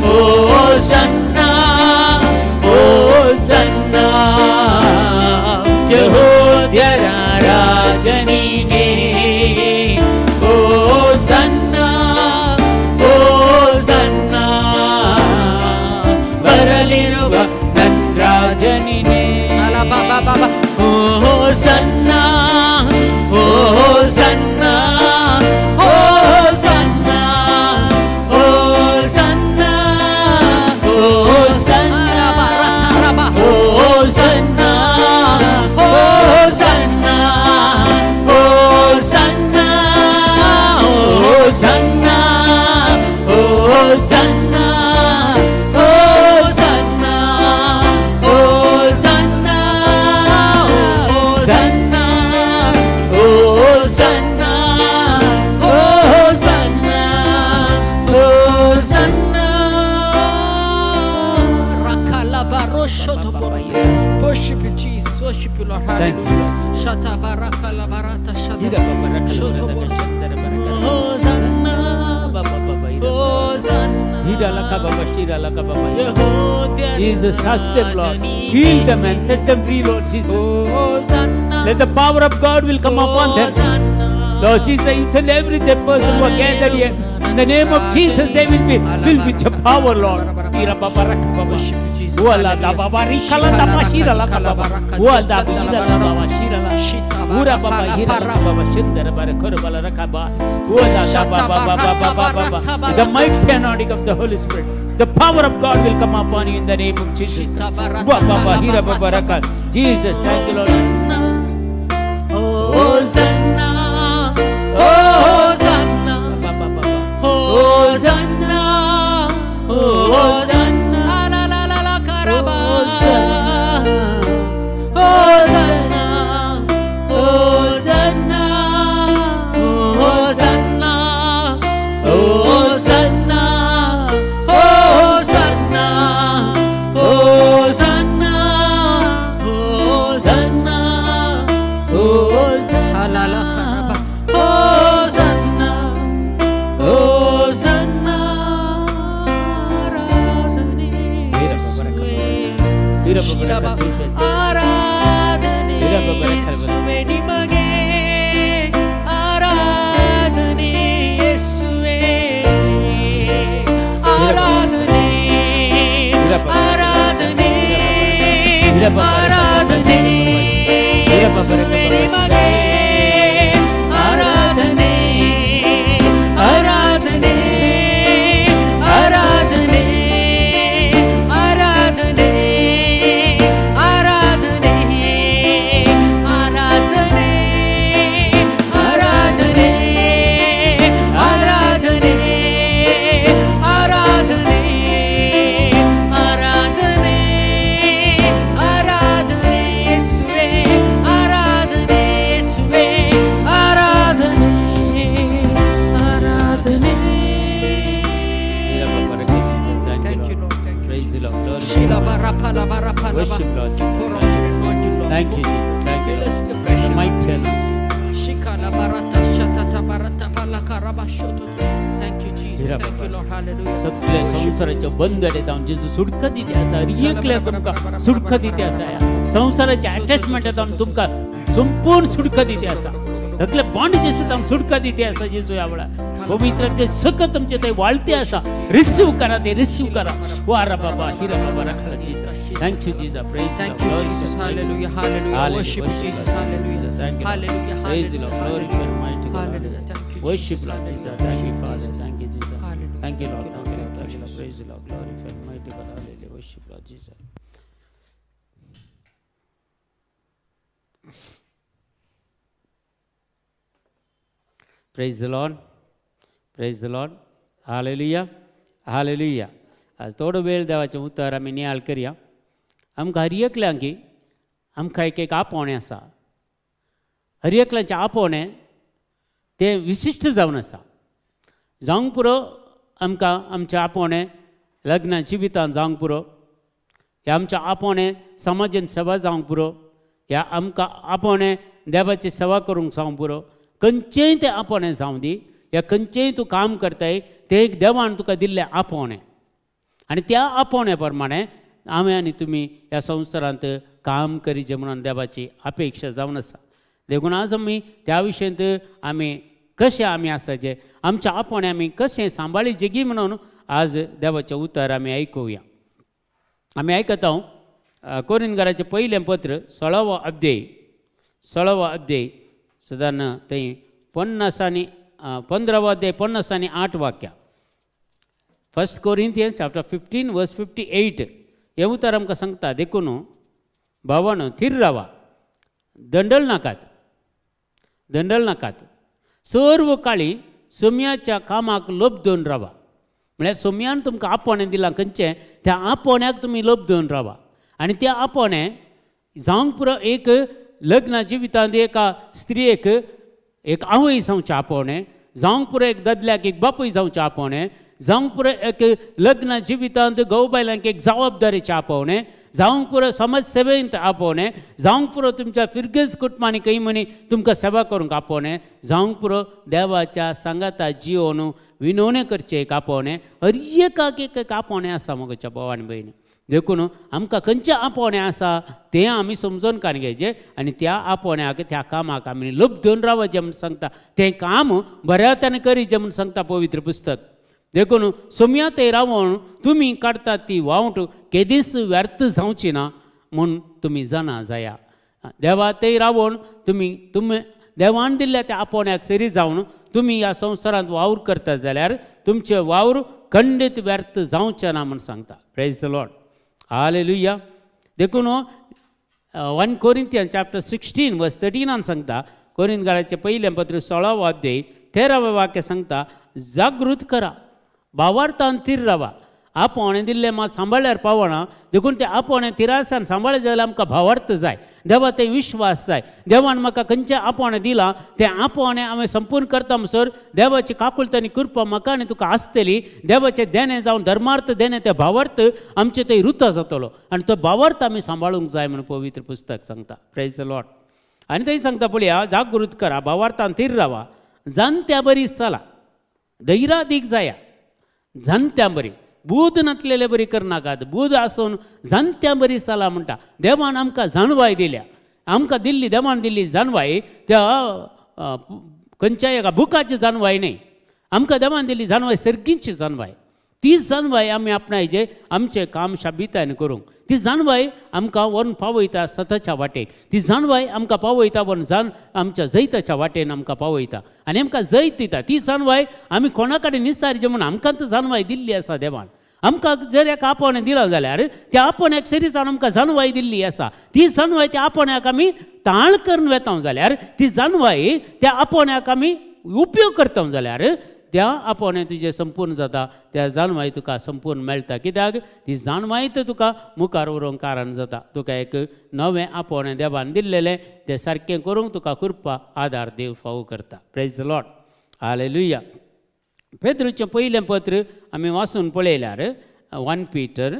ಹೋಸನ್ನ, ಹೋಸನ್ನ, ಯೆಹೂದ್ಯರ ರಾಜನಿಗೆ. ಹೋಸನ್ನ, ಹೋಸನ್ನ, ಬರಲಿರುವ ನನ್ನ ರಾಜನಿಗೆ. ಹೋಸನ್ನ, ಹೋಸನ್ನ, ಹೋಸನ್ನ, ಹೋಸನ್ನ, ಹೋಸನ್ನ, ಹೋಸನ್ನ, ಹೋಸನ್ನ, ಹೋಸನ್ನ, ಹೋಸನ್ನ, ಹೋಸನ್ನ, ಹೋಸನ್ನ, ಹೋಸನ್ನ, ಹೋಸನ್ನ, ಹೋಸನ್ನ, ಹೋಸನ್ನ. Worship you, Jesus. Worship you, Lord. Thank you, Hallelujah. Lord. Shata baraka la barata shata. Hosanna, Hosanna, Jesus, touch them, Lord. Heal them and set them free, Lord Jesus. Hosanna, Let the power of God will come upon them. Lord Jesus, each and every dead person who are gathered here, in the name of Jesus, they will be filled with your power, Lord. The mighty anointing of the Holy Spirit, the power of God will come upon you in the name of Jesus. Jesus, thank you, Lord. Hosanna, Hosanna, Hosanna, Hosanna, la la la la karaba. Hosanna, Hosanna, Hosanna, Hosanna, Hosanna, Hosanna, Hosanna. ಆರಾಧನೆ ಯೇಸುವೇ ನಿಮಗೆ ಆರಾಧನೆ ಆರಾಧನೆ ಆರಾಧನೆ ಆರಾಧನೆ ಆರಾಧನೆ ಆರಾಧನೆ ಆರಾಧನೆ ಆರಾಧನೆ ಆರಾಧನೆ ಆರಾಧನೆ ಆರಾಧನೆ ಯೇಸುವೇ ಆರಾಧನೆ ಯೇಸುವೇ ಆರಾಧನೆ ಆರಾಧನೆ. Thank you, Lord. Thank you. Praise the Lord. Glory. Shila barapala barapala. Worship Lord. Pour out your anointing, Lord. Thank you, Jesus. Thank you, Fill us Lord. with the fresh The mighty anointing. Shikala barata shatata barata palaka rabashoto. Thank you, Jesus. Thank you, Lord. Hallelujah. सगळे संवसाराचे बंधन जावन जेजू सुडका दिते आसा, एकल्या तुमकां सुडका दिते आसा. संवसाराचे attachment जावन तुमकां संपूर्ण सुडका दिते आसा. सगळे बॉन्डेजेस जावन सुडका दिते आसा जेजू ह्या वेळार. पवित्र सकत तुमचे ते वाळते आसा. रिसीव करा, ते रिसीव करा. वारा बाबा हिरा बाबा रखा Jesus. Thank you Jesus. Praise Thank you, Jesus. Hallelujah. Hallelujah. Worship you, Jesus. Hallelujah. Thank you. Hallelujah. Praise the Lord. Glory to the mighty God. Hallelujah. Thank you, Worship Jesus. Lord Jesus. Hallelujah. Thank you, Father. Thank you, Jesus. Hallelujah. Thank you, Lord. Thank Thank you, you, Lord. Lord. Thank you, Lord. Praise the Lord. Glory to the mighty God. Hallelujah. Worship Lord Jesus. Praise the Lord. Praise the Lord. Hallelujah. Hallelujah. आज थोडो वेळ देवाचें उतर आमी नियाळ करया. आमकां हर एकल्यांक आमकां एक एक आपोवणें आसा. हर एकल्याचें आपोवणें तें विशिश्ट जावन आसा. जावंक पुरो आमकां आमचें आपोवणें लग्न जिवितान जावंक पुरो, ह्या आमचें आपोवणें समाजान सेवा जावंक पुरो, ह्या आमकां आपोवणें देवाची सेवा करूंक जावंक पुरो. खंयचेंय तें आपोवणें जावं दी, ह्या खंयचेंय तूं काम करताय तें एक देवान तुका दिल्लें आपोवणें. आनी त्या आपोवण्या प्रमाणे आमी आनी तुमी ह्या संवसारांत काम करीचें म्हणून देवाची अपेक्षा जावन आसा. देखून आज आमी त्या विशयांत आमी कशें आमी आसाचें, आमच्या आपोवणें आमी कशें सांबाळीचें गी म्हणून आज देवाचें उतर आमी आयकुया. आमी आयकता कोरिंदकाराचें पयलें पत्र 16वो अध्याय, 16वो अध्याय सदान थंय 50 आनी 15वो अध्याय 50 आनी 8 वाक्यां. 1 Corinthians chapter 15 verse 58 हें उतर आमकां सांगता, देखून भावानो थीर रावा, दंडल नाकात, दंडल नाकात, सर्व काळी सोम्याच्या कामाक लोभ दिवन रावा. म्हळ्यार सोम्यान तुमकां आपोवणें दिलां खंयचें, त्या आपोवण्याक तुमी लोभ दिवन रावा. आनी त्या आपोवणें जावंक पुरो एक लग्न जिवितांत एका स्त्रियेक एक आवय जावचें आपोवणें, जावंक पुरो एक दादल्याक एक बापूय जावचें आपोवणें, जावंक पुरो एक लग्न जिवितांत घोव बायलांक एक जबाबदारीचें आपोवणें, जावंक पुरो समाज सेवेंत आपोवणें, जावंक पुरो तुमच्या फिरगेज कुटुंबांनी खंय म्हणी तुमकां सेवा करूंक आपोवणें, जावंक पुरो देवाच्या सांगाता जिवन विनवणें करचें एक आपोवणें. हर एकाक एक एक आपोवणें आसा म्हज्या भाव आनी भयणी. देखून आमकां खंयचें आपोवणें आसा तें आमी समजून काडून घेवचें आनी त्या आपोवण्याक त्या कामाक आमी लोभ दिवन रावचें म्हूण सांगता, तें काम बऱ्या अर्थान करीचें म्हूण सांगता पवित्र पुस्तक. देखून सोम्या ते रावण तुमी काडटात ती वावट केदीच व्यर्थ जावची ना म्हूण तुमी जाणा जाया. देवा ते रावण तुमी तुमी देवान दिल्ल्या त्या आपोवण्याक सरी जावन तुमी ह्या संवसारांत वावर करता जाल्यार तुमचें वावर खंडीत व्यर्थ जावचें ना म्हूण सांगता. Praise the Lord. Hallelujah. देखून 1 Corinthians chapter 16 verse 13 सांगता, कोरिंथकाराचें पयलें पत्र 16वो अध्याय 13वें वाक्य सांगता, जागृत करा, भावार्थान थीर रावा. आपोवणें दिल्लें मात सांबाळ्यार पावना, देखून तें आपोवणें थिरासान सांबाळ्ळें जाल्यार आमकां भावार्थ जाय, देवा ते विश्वास जाय. देवान म्हाका खंयचें आपोवणें दिलां तें आपोवणें हांवें संपूर्ण करता म्हणसर देवाची काकुळट आनी कृपा म्हाका आनी तुका आसतली. देवाचें देणें जावन धर्मार्थ देणें तें भावार्थ आमचें थंय रुता जातलो आनी तो भावार्थ आमी सांबाळूंक जाय म्हणून पवित्र पुस्तक सांगता. Praise the Lord. आनी थंय सांगता पळया, जागृत करा, भावार्थान थीर रावा, जाणत्या बरी चला, धैरादीक जाया, जाणत्या बरी, बूद नासलेले बरी करनाकात, बूद आसून जाणत्या बरी चला म्हणटा. देवान आमकां जाणवाय दिल्या, आमकां दिल्ली देवान दिल्ली जाणवाय त्या खंयच्याय एका बुकाची जाणवाय न्हय, आमकां देवान दिल्ली जाणवाय सर्गींची जाणवाय. ती जाणवाय आमी आपणायचे आमचें काम शाबितायन करूंक. ती जाणवाय आमकां व्हरून पावयता सताच्या वाटेक. ती जाणवाय आमकां पावयता व्हरून जाण आमच्या जैताच्या वाटेन आमकां पावयता आनी आमकां जैत दिता. ती जाणवाय आमी कोणा कडेन निसारचे म्हूण आमकां तर जाणवाय दिल्ली आसा देवान. आमकां जर एक आपोवणें दिलां जाल्यार त्या आपोवण्याक सरीसान आमकां जाणवाय दिल्ली आसा. ती जाणवाय त्या आपोवण्याक आमी ताळ करून वेता जाल्यार ती जाणवाय त्या आपोवण्याक आमी उपयोग करता जाल्यार त्या आपोवणें तुजें संपूर्ण जाता. त्या जाणवाय तुका संपूर्ण मेळटा. कित्याक ती जाणवाय तर तुका मुखार व्हरूंक कारण जाता. तुका एक नवें आपोवणें देवान दिल्लेलें तें सारकें करूंक तुका कृपा आदार देव फावो करता. Praise the Lord. Hallelujah. पेद्रूचें पयलें पत्र आमी वाचून पळयल्यार 1 पीटर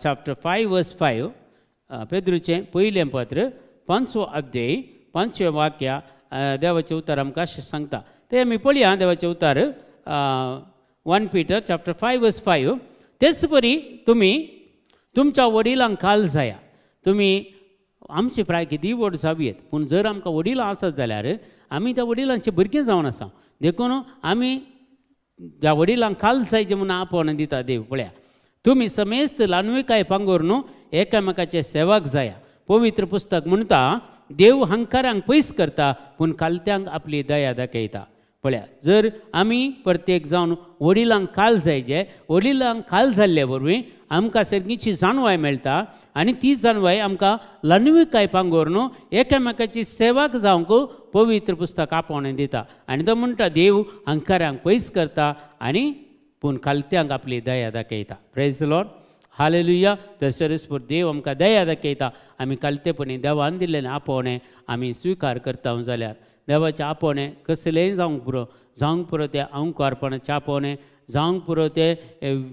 चॅप्टर 5 वर्स 5. पेद्रूचें पयलें पत्र 5वो अध्याय 5वें वाक्य देवाचें उतर आमकां अशें सांगता. ते आमी पळया देवाचें उतर 1 पीटर चॅप्टर 5 वर्स 5. तेच परी तुमी तुमच्या वडिलांक खाल जाया. तुमी आमची प्राय कितेंय व्हड जावयेत पूण जर आमकां वडिलां आसत जाल्यार आमी त्या वडिलांची भुरगीं जावन आसा. देखून आमी त्या वडिलांक खाल जायचें म्हूण आपोवणें दिता देव. पळया तुमी समेस्त ल्हानविकाय पांगोर न्हू एकामेकाचे सेवाक जाया. पवित्र पुस्तक म्हणटा देव हंकारांक पयस करता पूण खालत्यांक आपली दया दाखयता. पळया जर आमी प्रत्येक जावन वडिलांक खाल जायचे, वडिलांक खाल जाल्ले वरवीं आमकां सर्गीची जाणवाय मेळटा आनी ती जाणवाय आमकां ल्हानविकाय पांगोर न्हू एकामेकाची सेवाक जावंक पवित्र पुस्तक आपोवणें दिता. आनी तो म्हणटा देव हंकारांक पयस करता आनी पूण खालत्यांक आपली दया दाखयता. Praise the Lord. Hallelujah. तर सरस्पत देव आमकां दया दाखयता. आमी खालतेपणी देवान दिल्लें आपोवणें आमी स्विकार करता जाल्यार देवाचें आपोवणें कसलेंय जावंक पुरो, जावंक पुरो तें अंकुरपणाचें आपोवणें, जावंक पुरो तें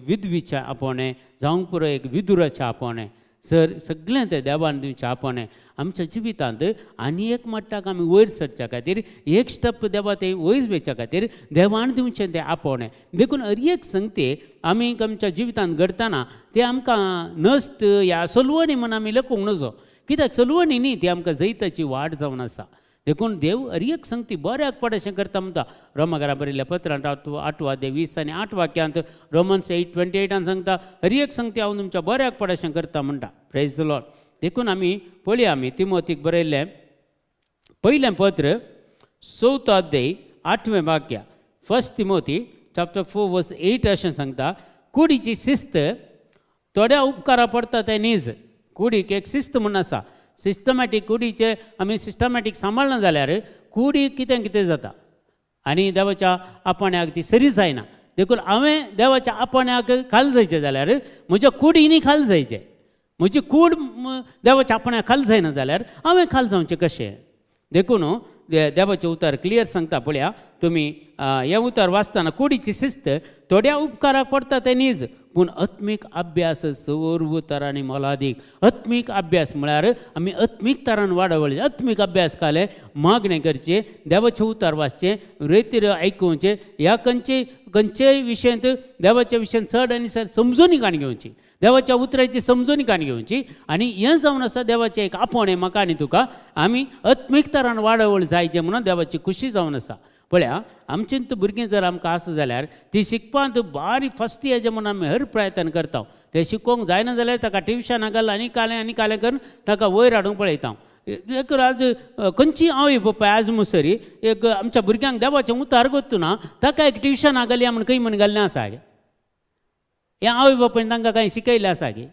विधवीचें आपोवणें, जावंक पुरो एक विदुराचें आपोवणें, सर सगळें तें देवान दिवचें आपोवणें आमच्या जिवितांत आनी एक मट्टाक आमी वयर सरच्या खातीर एक स्टप देवा ते वयर वयच्या खातीर देवान दिवचें तें आपोवणें. देखून हर एक संगते आमी आमच्या जिवितांत घडटना तें आमकां नस्त या सलवणी म्हूण आमी लेखूंक नजो. कित्याक सलवणी न्ही, ती आमकां जैताची वाट जावन आसा. देखून देव हर एक संगती बऱ्याक पड अशें करता म्हणटा. रोमाघरा बरयल्ल्या पत्रांत 8 अध्याय 20 आनी 8 वाक्यांत रोमन्स 8:28 सांगता हर एक संगती हांव तुमच्या बऱ्याक पड अशें करता म्हणटा. Praise the Lord. देखून आमी पळया आमी तिमोथीक बरयल्लें पयलें पत्र 4 अध्याय 8वें वाक्य 1 तिमोथी चॅप्टर 4 वर्स 8 अशें सांगता कुडीची शिस्त थोड्या उपकारा पडटा तें नीज. कुडीक एक शिस्त म्हूण आसा. सिस्टमॅटीक कुडीचे आमी सिस्टमॅटीक सांबाळना जाल्यार कुडी कितें कितें जाता आनी देवाच्या आपण्याक ती सरी जायना. देखून हांवें देवाच्या आपण्याक खाल जायचें जाल्यार म्हज्या कुडीनी खाल जायचें. म्हजी कूड देवाच्या आपण्याक खाल जायना जाल्यार हांवें खाल जावचें कशें? देखून देवाचें उतर क्लियर सांगता. पळया तुमी हें उतर वाचतना कुडीची शिस्त थोड्या उपकाराक पडटा तें नीज पूण आत्मीक अभ्यास सर्व तरांनी मोलादीक. आत्मीक अभ्यास म्हळ्यार आमी आत्मीक तरान वाडवले. आत्मीक अभ्यास काले मागणें करचें, देवाचें उतर वाचचें, रेतीर आयकुचें, ह्या खंयचे खंयचेय विशयांत देवाच्या विशयांत चड आनी सर समजून काण घेवची, देवाच्या उतराची समजून काण घेवची. आनी हें जावन आसा देवाचें एक आपोवणें म्हाका आनी तुका आमी आत्मीक तरान वाडवळ जायचें म्हणून देवाची खुशी जावन आसा. पळया आमचें भुरगीं जर आमकां आसा जाल्यार ती शिकपांत बारीक फस्ती येचें म्हणून आमी हर प्रयत्न करता. तें शिकोवंक जायना जाल्यार ताका ट्युशनां घाल आनी कालें आनी कालें करून ताका वयर हाडूंक पळयता. देखून आज खंयची आवय बापाय आज मुसरी एक आमच्या भुरग्यांक देवाचें उतार गोत्तू ना ताका एक ट्युशनां घालया म्हूण खंय म्हूण घाल्लें आसा गे? हें आवय बापायन तांकां कांय शिकयलें आसा गे?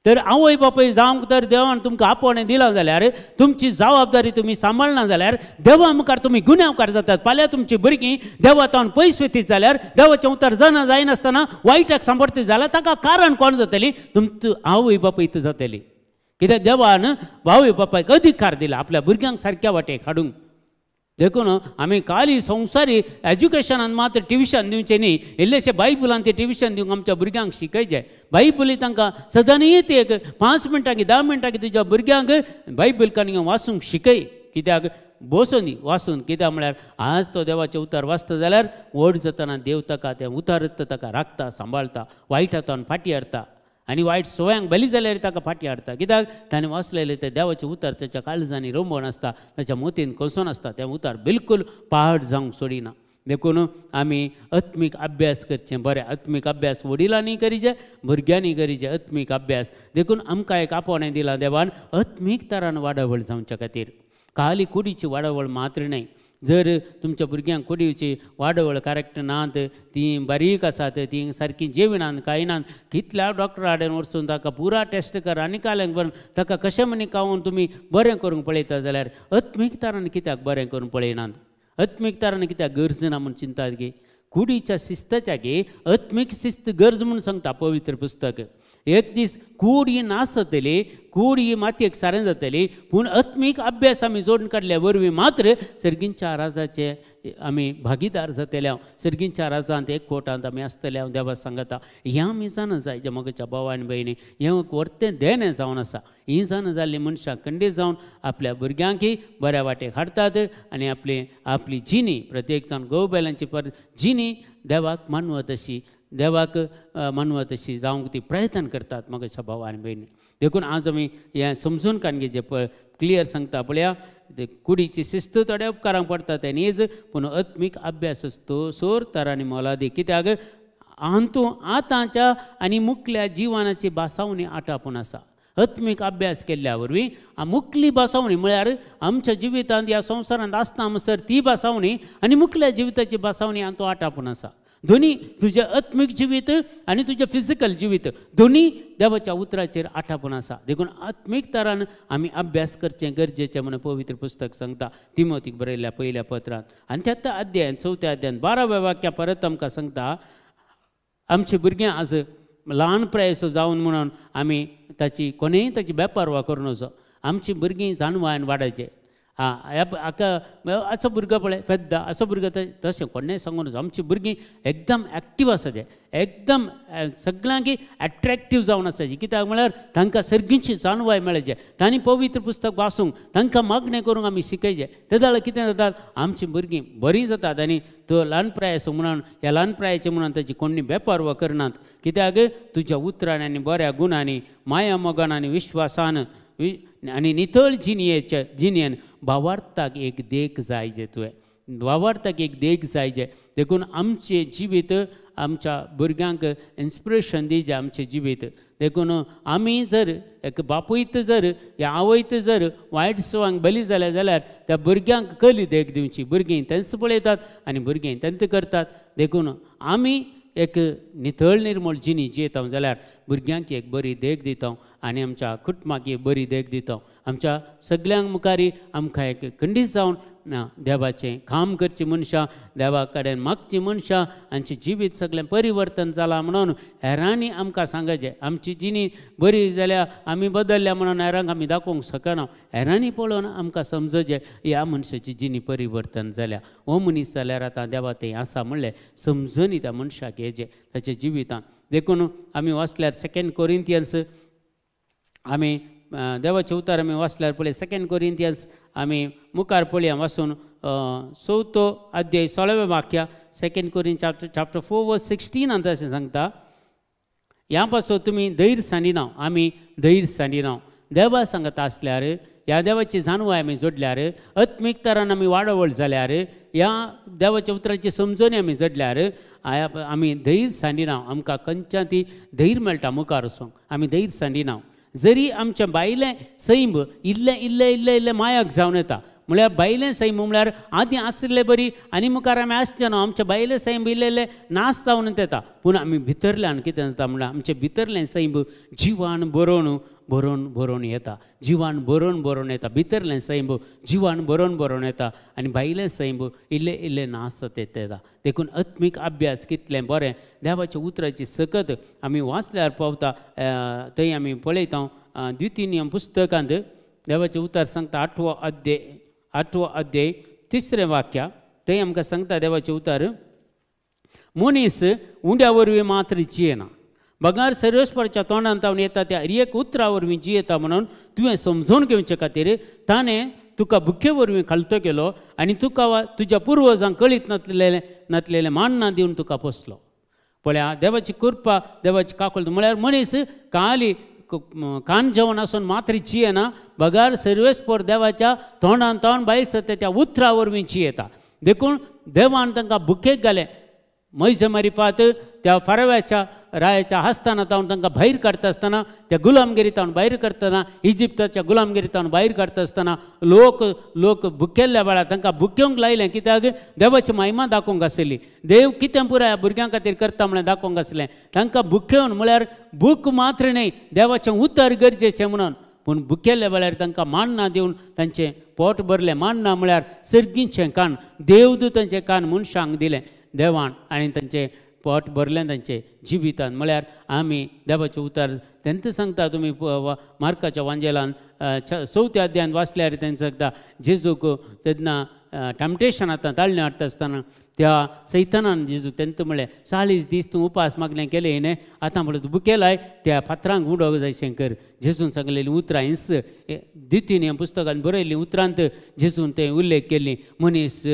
तर आवय बापाय जावंक तर देवान तुमकां आपोवणें दिलां जाल्यार तुमची जबाबदारी तुमी सांबाळना जाल्यार देवा मुखार तुमी गुन्यांवकार जातात. फाल्यां तुमची भुरगीं देवा तावन पयस वतीत जाल्यार देवाचें उतर जाणा जायनासतना वायटाक सांबाळटीत जाल्यार ताका कारण कोण जातली? तुमची आवय बापाय जातली. कित्याक देवान आवय बापायक अधिकार दिला आपल्या भुरग्यांक सारक्या वाटेक हाडूंक. देखून आमी खाली संवसारी एज्युकेशनान मात्र ट्युशन दिवचें न्ही, इल्लेशें बायबलान तें ट्युशन दिवंक आमच्या भुरग्यांक शिकयचें. बायबल तांकां सदांच एक 5 मिनटां की 10 मिनटां की तुज्या भुरग्यांक बायबल काणी वाचूंक शिकय. कित्याक बसून वाचून कित्याक म्हळ्यार आज तो देवाचें उतर वाचता जाल्यार व्हड जातना देव ताका तें उतर ताका राखता, सांबाळता, वायट हातान फाटीं हाडटा आनी वायट सवयांक बली जाल्यार ताका फाटीं हाडटा. कित्याक ताणें वाचलेलें तें देवाचें उतर ताच्या काळजांनी रोंबोवन आसता, ताच्या मोतीन कोसोन आसता. तें उतर बिलकूल पहाड जावंक सोडिना. देखून आमी आत्मीक अभ्यास करचें बरें. आत्मीक अभ्यास वडिलांनी करीचे, भुरग्यांनी करीचे आत्मीक अभ्यास. देखून आमकां एक आपोवणें दिलां देवान आत्मीक तरान वाडावळ जावच्या खातीर. खाली कुडीची वाडावळ मात्र न्हय. जर तुमच्या भुरग्यांक कुडीची वाडावळ करेक्ट नात, तीं बारीक आसात, तीं सारकीं जेविनात कांय नात, कितल्या डॉक्टरा कडेन वचून ताका पुरा टेस्ट कर आनी काल्यांक बरें ताका कशें म्हणी खावन तुमी बरें करूंक पळयता जाल्यार आत्मीक तरान कित्याक बरें करूंक पळयनात? आत्मीक तरान कित्याक गरज ना म्हूण चिंतात गे? कुडीच्या शिस्ताच्या गे आत्मीक शिस्त गरज म्हूण सांगता पवित्र पुस्तक. एक दीस कूड ही नासतली, कूड ही मातयेक सारें जातली, पूण आत्मीक अभ्यास आमी जोडून काडल्या वरवीं मात्र सर्गींच्या राजाचे आमी भागीदार जातले. हांव सर्गींच्या राजांत एक कोटांत आमी आसतले. हांव देवा सांगता हें आमी जाणा जाय. जे म्हज्या भाव आनी भयणी हें वर्तें देणें जावन आसा. ही जाणा जाल्लीं मनशां खंडीत जावन आपल्या भुरग्यांकय बऱ्या वाटेक हाडटात आनी आपली आपली जिणी प्रत्येक जावन घोव बैलांची पर जिणी देवाक मानवत अशी देवाक मानवत अशी जावंक ती प्रयत्न करतात म्हज्या भाव आनी भयणी. देखून आज आमी हें समजून काडून घेवचें. पळय क्लियर सांगता पळया, कुडीची शिस्त थोड्या उपकारांक पडटा तें न्हीज, पूण आत्मीक अभ्यास आसतो सोर तरांनी मोलादीक. कित्याक हातूं आतांच्या आनी मुखल्या जिवनाची भासावणी आटापून आसा. आत्मीक अभ्यास केल्ल्या वरवीं मुखली भासावणी म्हळ्यार आमच्या जिवितांत ह्या संवसारांत आसता म्हणसर ती भासावणी आनी मुखल्या जिविताची भासावणी हातूं आटापून आसा. दोनी तुजें आत्मीक जिवीत आनी तुजें फिजिकल जिवीत दोनी देवाच्या उतराचेर आटापून आसा. देखून आत्मीक तरान आमी अभ्यास करचें गरजेचें म्हणून पवित्र पुस्तक सांगता तिमोतीक बरयल्ल्या पयल्या पत्रांत. आनी त्या अध्यायान चवथ्या अध्यायान 12व्या वाक्या परत आमकां सांगता आमची भुरगीं आज ल्हान प्रायसो जावन म्हणून आमी ताची कोणेय ताची बेपारवा करून वचो. आमची भुरगीं जाणवायन वाडायचे. हाका असो भुरगो पळय पेद्दा असो भुरगो तशें कोणेय सांगून वचो. आमची भुरगीं एकदम एक्टीव आसा, ते एकदम सगळ्यांक एट्रेक्टीव जावन आसा. कित्याक म्हळ्यार तांकां सर्गीची जाणवाय मेळचे, तांणी पवित्र पुस्तक वाचूंक तांकां मागणें करूंक आमी शिकयचें. ते जाल्यार कितें जातात आमची भुरगीं बरीं जातात. आनी तो ल्हान प्राय आसा म्हणून ह्या ल्हान प्रायचे म्हणून ताची कोणी बेपारवा करनात. कित्याक तुज्या उतरांनी आनी बऱ्या गुणांनी माया मोगान आनी विश्वासान आनी नितळ जिणयेचे जिणयेन भावार्थाक एक देख जाय जे तुवें भावार्थाक एक देख जाय जे. देखून आमचें जिवीत आमच्या भुरग्यांक इन्स्पिरेशन दिजे आमचें जिवीत. देखून आमी जर एक बापूयत जर या आवयत जर वायट सवांक बली जाल्या जाल्यार त्या भुरग्यांक कली देख दिवची. भुरगीं तेंच पळयतात आनी भुरगीं तेंच करतात. देखून आमी एक नितळ निर्मळ जिणी जियेता जाल्यार भुरग्यांक एक बरी देख दिता आनी आमच्या कुटुंबाक एक बरी देख दिता. आमच्या सगल्यांक मुखार आमकां एक खंडीत जावन देवाचें काम करची मनशां, देवा कडेन मागची मनशां हांचें जिवीत सगळें परिवर्तन जालां म्हणून हेरांनी आमकां सांगचें. आमची जिणी बरी जाल्या आमी बदलल्या म्हणून हेरांक आमी दाखोवंक शकना. हेरांनी पळोवन आमकां समजचें ह्या मनशाची जिणी परिवर्तन जाल्या, हो मनीस जाल्यार आतां देवा थंय आसा म्हणलें समजूनी त्या मनशाक येचें ताच्या जिवितांत. देखून आमी वाचल्यार 2 कोरिंथियन्स आमी देवाचे उतर आमी वाचल्यार पळय 2 कोरिंथियन्स आमी मुखार पळया वाचून 4थो अध्याय 16वें वाक्य 2 कोरिंथियन्स चॅप्टर 4 वर्स 16 अशें सांगता, ह्या पासून तुमी धैर्य सांडिना. आमी धैर्य सांडिना. देवा सांगता आसल्यार ह्या देवाची जाणवाय आमी जोडल्यार आत्मीक तरान आमी वाडावळ जाल्यार ह्या देवाच्या उतराची समजणी आमी जोडल्यार आमी धैर्य सांडिना. आमकां खंयच्या ती धैर्य मेळटा मुखार वचूंक. आमी धैर्य सांडिना. जरी आमचें बायलें सैम इल्लें इल्लें इल्लें इल्लें मायाक जावन येता म्हळ्यार बायलें सैम म्हळ्यार आदीं आशिल्ले बरी आनी मुखार आमी आसचे ना. आमचें बायलें सैम इल्लें इल्लें नाश जावन येता. पूण आमी भितरल्यान कितें जाता म्हळ्यार आमचें भितरलें सैम जिवान बरोवन बरोवन बरोवन येता. जिवान बरोवन बरोवन येता. भितरलें सैम जिवान बरोवन बरोवन येता आनी भायलें सैम इल्लें इल्लें नासत येता. देखून आत्मीक अभ्यास कितलें बरें देवाच्या उतराची सकत आमी वाचल्यार पावता. थंय आमी पळयता द्वितीय नियम पुस्तकांत देवाचें उतर सांगता 8वो अध्याय 3रें वाक्य थंय आमकां सांगता देवाचें उतर, मनीस उंड्या वरवीं मात्र जियेना बगार सर्वेस्पराच्या तोंडांत तावन येता त्या एक उतरा वरवीं जियेता म्हणून तुवें समजून घेवचे खातीर ताणें तुका भुके वरवीं खालतो केलो आनी तुका तुज्या पुर्वजांक कळीत नातलेलें मान्ना दिवन तुका पोसलो. पळया देवाची कृपा देवाची काकुळट म्हळ्यार मनीस काली कान जेवण आसून मात्र जियेना बगार सर्वेस्पर देवाच्या तोंडान तावन भायर सरता त्या उतरा वरवीं जियेता. देखून देवान तांकां भुकेक घालें. मोयजे मारिफात त्या फारव्याच्या रायाच्या आसताना तावन तांकां भायर काडटा आसतना, त्या गुलामगिरी तावन भायर काडटना, इजिप्ताच्या गुलामगिरी तावन भायर काडटा आसतना लोक लोक भुकेल्ल्या वेळार तांकां भुकेवंक लायलें. कित्याक देवाची महिमा दाखोवंक आसली. देव कितें पुराय भुरग्यां खातीर करता म्हणल्यार दाखोवंक आसलें. तांकां भुकेवन म्हळ्यार भूक मात्र न्हय, देवाचें उतर गरजेचें म्हणून. पूण भुकेल्ल्या वेळार तांकां मान्ना दिवन तांचें पोट भरलें. मान्ना म्हळ्यार सर्गीचें कान, देवदूतांचें कान मनशांक दिलें देवान आनी तांचें पोट भरलें तांचें जिवितान. म्हळ्यार आमी देवाचें उतर तेंच सांगता. तुमी मार्काच्या वांजेलान चवथ्या अध्यायान वाचल्यार तेंच सांगता, जेजूक तेन्ना टेम्पटेशन आतां ताळणें हाडटा आसतना त्या सैतानान जेजूक तेंच म्हणलें, 40 दीस तूं उपास मागलें केलें न्ही, आतां म्हणलें तूं भुकेलाय त्या फातरांक उडोवंक जाय कर. जेजून सांगलेलीं उतरां हिंस दितीन ह्या पुस्तकान बरयल्लीं उतरांत जेजून तें उल्लेख केल्ली, मनीस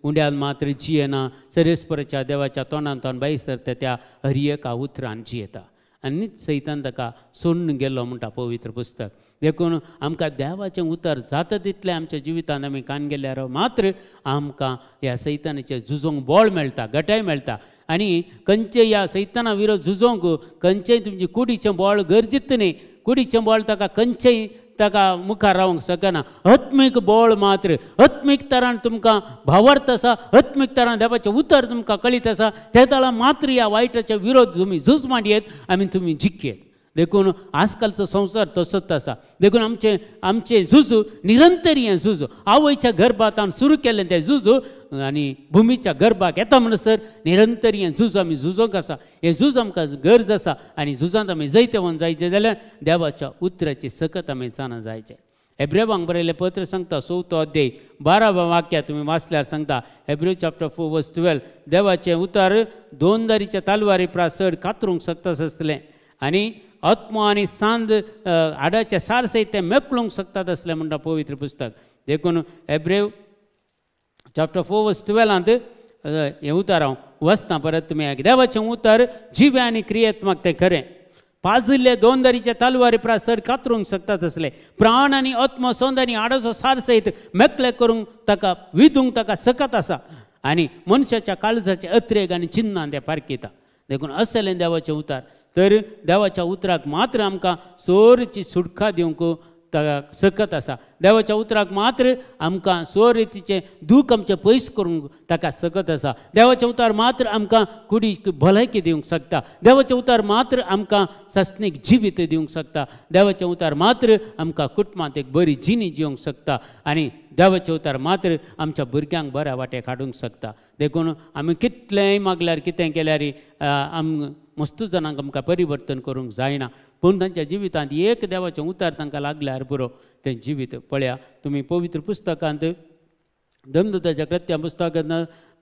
उंड्यान मात्र जियेना, सरेस्पराच्या देवाच्या तोंडांत भायर सरता त्या हर एका उतरान जियेता. आनी सैतान ताका सोडून गेलो म्हणटा पवित्र पुस्तक. देखून आमकां देवाचें उतर जाता तितलें आमच्या जिवितांत आमी कान गेल्यार मात्र आमकां ह्या सैतानाचें झुजोंक बळ मेळटा, गटाय मेळटा. आनी खंयचे ह्या सैताना विरोध झुजोंक खंयचेय तुमचे कुडीचें बळ गरजेच न्ही. कुडीचें बळ ताका खंयचेय ताका मुखार रावंक शकना. आत्मीक बळ मात्र, आत्मीक तरान तुमकां भावार्थ आसा, आत्मीक तरान देवाचें उतर तुमकां कळीत आसा, ते तरा मात्र ह्या वायटाचे विरोध तुमी झूज मांडयेत आनी तुमी जिखयेत. देखून आजकालचो संवसार तसोच आसा. देखून आमचें आमचें झुजू निरंतर हें झुजू आवयच्या गर्भांत सुरू केल्लें तें झुजू आनी भुमीच्या गर्भाक येता म्हणसर निरंतर हें झुजू आमी झुजोंक आसा. हें झूज आमकां गरज आसा आनी झुजांत आमी जैतवंत जायचें जाल्यार देवाच्या उतराची सकत आमी जाणा जायचें. हेब्रेवांक बरयलें पत्र सांगता 4 अध्याय 12 वाक्या तुमी वाचल्यार सांगता, हेब्रेव चॅप्टर 4 वर्स 12, देवाचें उतर दोन दारीच्या तालवारी प्रास चड कातरूंक शकता आसलें आनी आत्मो आनी सांद हाडाच्या सार सयत तें मेकळूंक शकतात आसलें म्हणटा पवित्र पुस्तक. देखून हेब्रेव चॅप्टर 4 वर्स 12 हें उतर हांव वचना परत तुमी. देवाचें उतर जिवें आनी क्रियात्मक तें खरें, पाजिल्ले दोन दारीच्या तालवारी प्रास चड कातरूंक शकतात आसले, प्राण आनी आत्मो संद आनी हाडाचो सार सयत मेकळे करूंक ताका विदूंक ताका सकत आसा आनी मनशाच्या काळजाचे अत्रेग आनी चिन्नां तें पारखिता. देखून असलें देवाचें उतर. तर देवाच्या उतराक मात्र आमकां सोरीची सुटका दिवंक सकत आसा. देवाच्या उतराक मात्र आमकां सोरीचें दूख आमचें पयस करूंक ताका सकत आसा. देवाचें उतर मात्र आमकां कुडीक भलायकी दिवंक शकता. देवाचें उतर मात्र आमकां सासणीक जिवीत दिवंक शकता. देवाचें उतर मात्र आमकां कुटुंबांत एक बरी जिणी जिवंक शकता आनी देवाचें उतर मात्र आमच्या भुरग्यांक बऱ्या वाटेक हाडूंक शकता. देखून आमी कितलेंय मागल्यार कितें केल्यार आम मस्तू जाणांक आमकां परिवर्तन करूंक जायना, पूण तांच्या जिवितांत एक देवाचें उतर तांकां लागल्यार पुरो तें जिवीत पळया. तुमी पवित्र पुस्तकांत धर्मदूताच्या कृत्या पुस्तकांत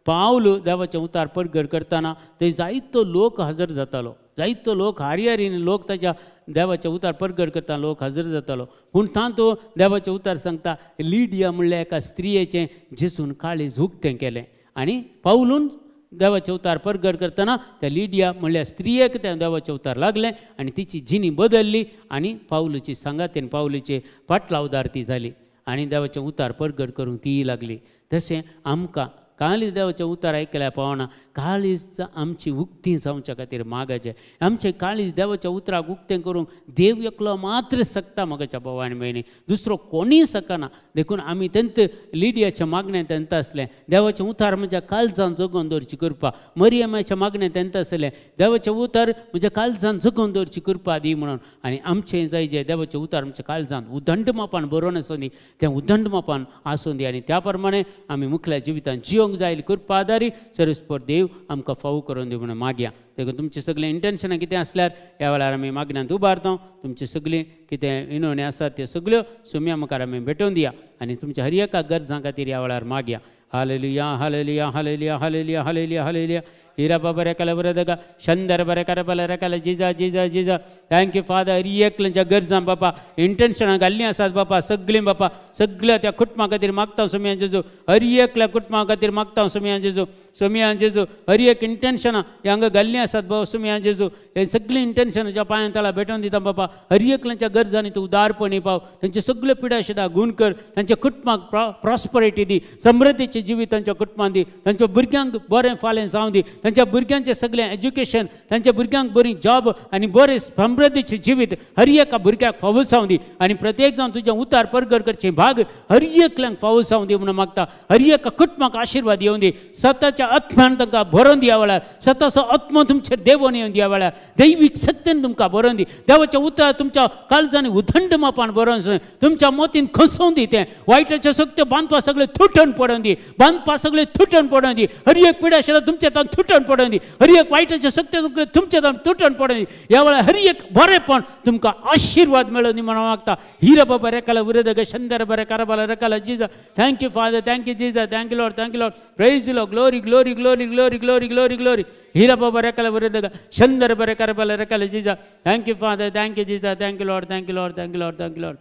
पावल देवाचें उतर परगट करतना थंय जायतो लोक हजर जातालो, जायतो लोक हारी लोक ताच्या देवाचें उतर परगट करतना लोक हजर जातालो. पूण तातूंत देवाचें उतर सांगता लिडिया म्हणल्यार एका स्त्रियेचें जेसून काळीज उक्तें केलें आनी पावलून देवाचें उतार परगट करतना त्या लिडिया म्हणल्यार स्त्रियेक त्या देवाचें उतार लागलें आनी तिची जिणी बदल्ली आनी पावलूची सांगातीन पावलूचे पाटलावदार ती जाली आनी देवाचें उतार परगट करूंक तीय लागली. तशें आमकां काळीज देवाचें उतार आयकल्यार पावना, काळीज आमची उक्ती जावच्या खातीर मागाचें. आमचें काळीज देवाच्या उतराक उक्तें करूंक देव एकलो मात्र शकता म्हज्या भाव आनी भयणी, दुसरो कोणीय शकना. देखून आमी तेंत लिडियाच्या मागणें तेंत आसलें देवाचें उतार म्हज्या काळजान जगोवन दवरची कृपा, मरियमाच्या मागणें तेंत आसलें देवाचें उतार म्हज्या काळजान जगोवन दवरची कृपा दी म्हणून. आनी आमचें जाय जें देवाचें उतार आमच्या काळजान उदंड मापान बरोवन आसूं दी, तें उदंड मापान आसूं दी आनी त्या प्रमाणे आमी मुखल्या जिवितान जियोंक जाय कृपा आदारी सरस्पर देव आमकां फावो करून दी म्हणून मागया. देखून तुमचें सगळें इंटेन्शनां कितें आसल्यार ह्या वेळार आमी मागण्यांत उबारता. तुमचें सगळें कितें विनवणी आसात त्यो सगळ्यो सुम्या मुखार आमी भेटोवन दिया आनी तुमच्या हर एका गरजां खातीर ह्या वेळार मागया. Hallelujah hallelujah hallelujah hallelujah hallelujah hallelujah. हिरा बाबा रेकाला बरें दगा शंदर बरें Karbala रेकाला Jija Jija Jija. Thank you father. हर एकल्याच्या गरजां बापा इंटेन्शनां घाल्लीं आसात बापा सगळीं बापा सगळ्या त्या कुटुंबा खातीर मागता सुम्या जेजू, हर एकल्या कुटुंबा खातीर मागता सुम्या जेजू. सोमिया जेजू हर एक इंटेन्शनां हीं हांगा घाल्लीं आसात बाबा सोमिया जेजू हे सगळीं इंटेन्शनां ज्या पांयां तळा भेटोवन दिता बाबा हर एकल्यांच्या गरजांनी तूं उदारपणी पाव तांचे सगळे पिडा शिदा गूण कर तांच्या कुटुंबाक प्रॉस्परिटी दी समृद्धीचें जिवीत तांच्या कुटुंबान दी तांच्या भुरग्यांक बरें फालें जावं दी तांच्या भुरग्यांचें सगळें एज्युकेशन तांच्या भुरग्यांक बरी जॉब आनी बरें समृद्धीचें जिवीत हर एका भुरग्याक फावो जावं दी आनी प्रत्येक जावन तुजें उतार परगट करचें भाग हर एकल्यांक फावो जावं दी म्हणून मागता हर एका कुटुंबाक आशिर्वाद येवन दी सताच्या आत्म्यान तांकां भरोवन दी ह्या वेळार सताचो आत्मो तुमचेर देवोन येवन दी ह्या वेळार दैवीक सत्तेन तुमकां भरोवन दी देवाचें उतर तुमच्या काळजांनी उदंड मापान भरोवन तुमच्या मोतीन खसोवन दी तें वायटाचे सगळे बांदपा सगळे तुटून पडोवन दी बांदपा सगळे तुटून पडोवन दी हर एक पिडा आशिल्ल्या तुमच्या तान तुटून पडोवन दी हर एक वायटाचे सगळे सगळे तुमच्या तान तुटून पडोवन दी ह्या वेळार हर एक बरेपण तुमकां आशिर्वाद मेळोवन दी म्हणून मागता हिरा बाबा रेकाला उरेदग शंदर बरे कारबाला रेकाला Jesus thank you father thank you Jesus thank you lord thank you lord praise lord glory glory glory glory glory glory glory Hira बाबा रेकाला उरेदग शंदर बरे कारबाला रेकाला Jesus thank you father thank you Jesus thank you lord thank you lord thank you lord thank you lord.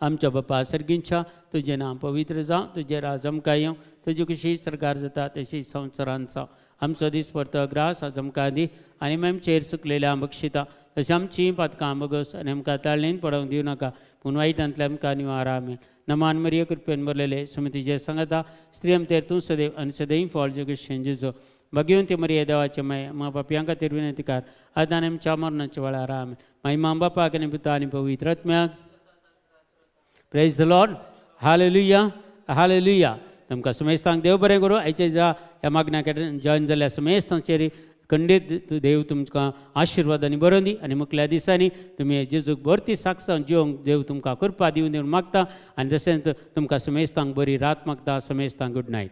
आमच्या बापा सर्गींच्या तुजें नांव पवित्र जावं तुजें राज आमकां येवं तुजी कशी सरकार जाता तशी संवसारांत जावं आमचो दीस परतो ग्रास आज आमकां दी आनी आमचेर चुकलेल्या बक्षिता तशें आमचीं पातकां बगस आनी आमकां ताळणेन पडोवंक दिवं नाका पूण वायटांतल्या आमकां निवारा आमेन. नमान मरिये कृपेन भरलेले समितीचे सांगता स्त्री आमतेर तूं सदैव आनी सदैव फॉल जगेश जेजो भाग्यवंती मरिये देवाचे माय मा पापयां खातीर विनंती कर आतां आनी आमच्या मरणाच्या वेळार आमेन. माई मा बापाक आनी पुता आनी पवित्र आत्म्याक. Praise the lord. Hallelujah hallelujah. तुमकां समेस्तांक देव बरें करूं. आयचे ज्या ह्या मागण्या जॉयन जाल्ल्या समेस्तांचेर खंडीत देव तुमकां आशिर्वाद आनी बरोवन दी आनी मुखल्या दिसांनी तुमी जेजूक भरती साक्षात जिवंक देव तुमकां कृपा दिवन दिवन मागता आनी तशेंच तुमकां समेस्तांक बरी रात मागता. समेस्तांक गुड नायट.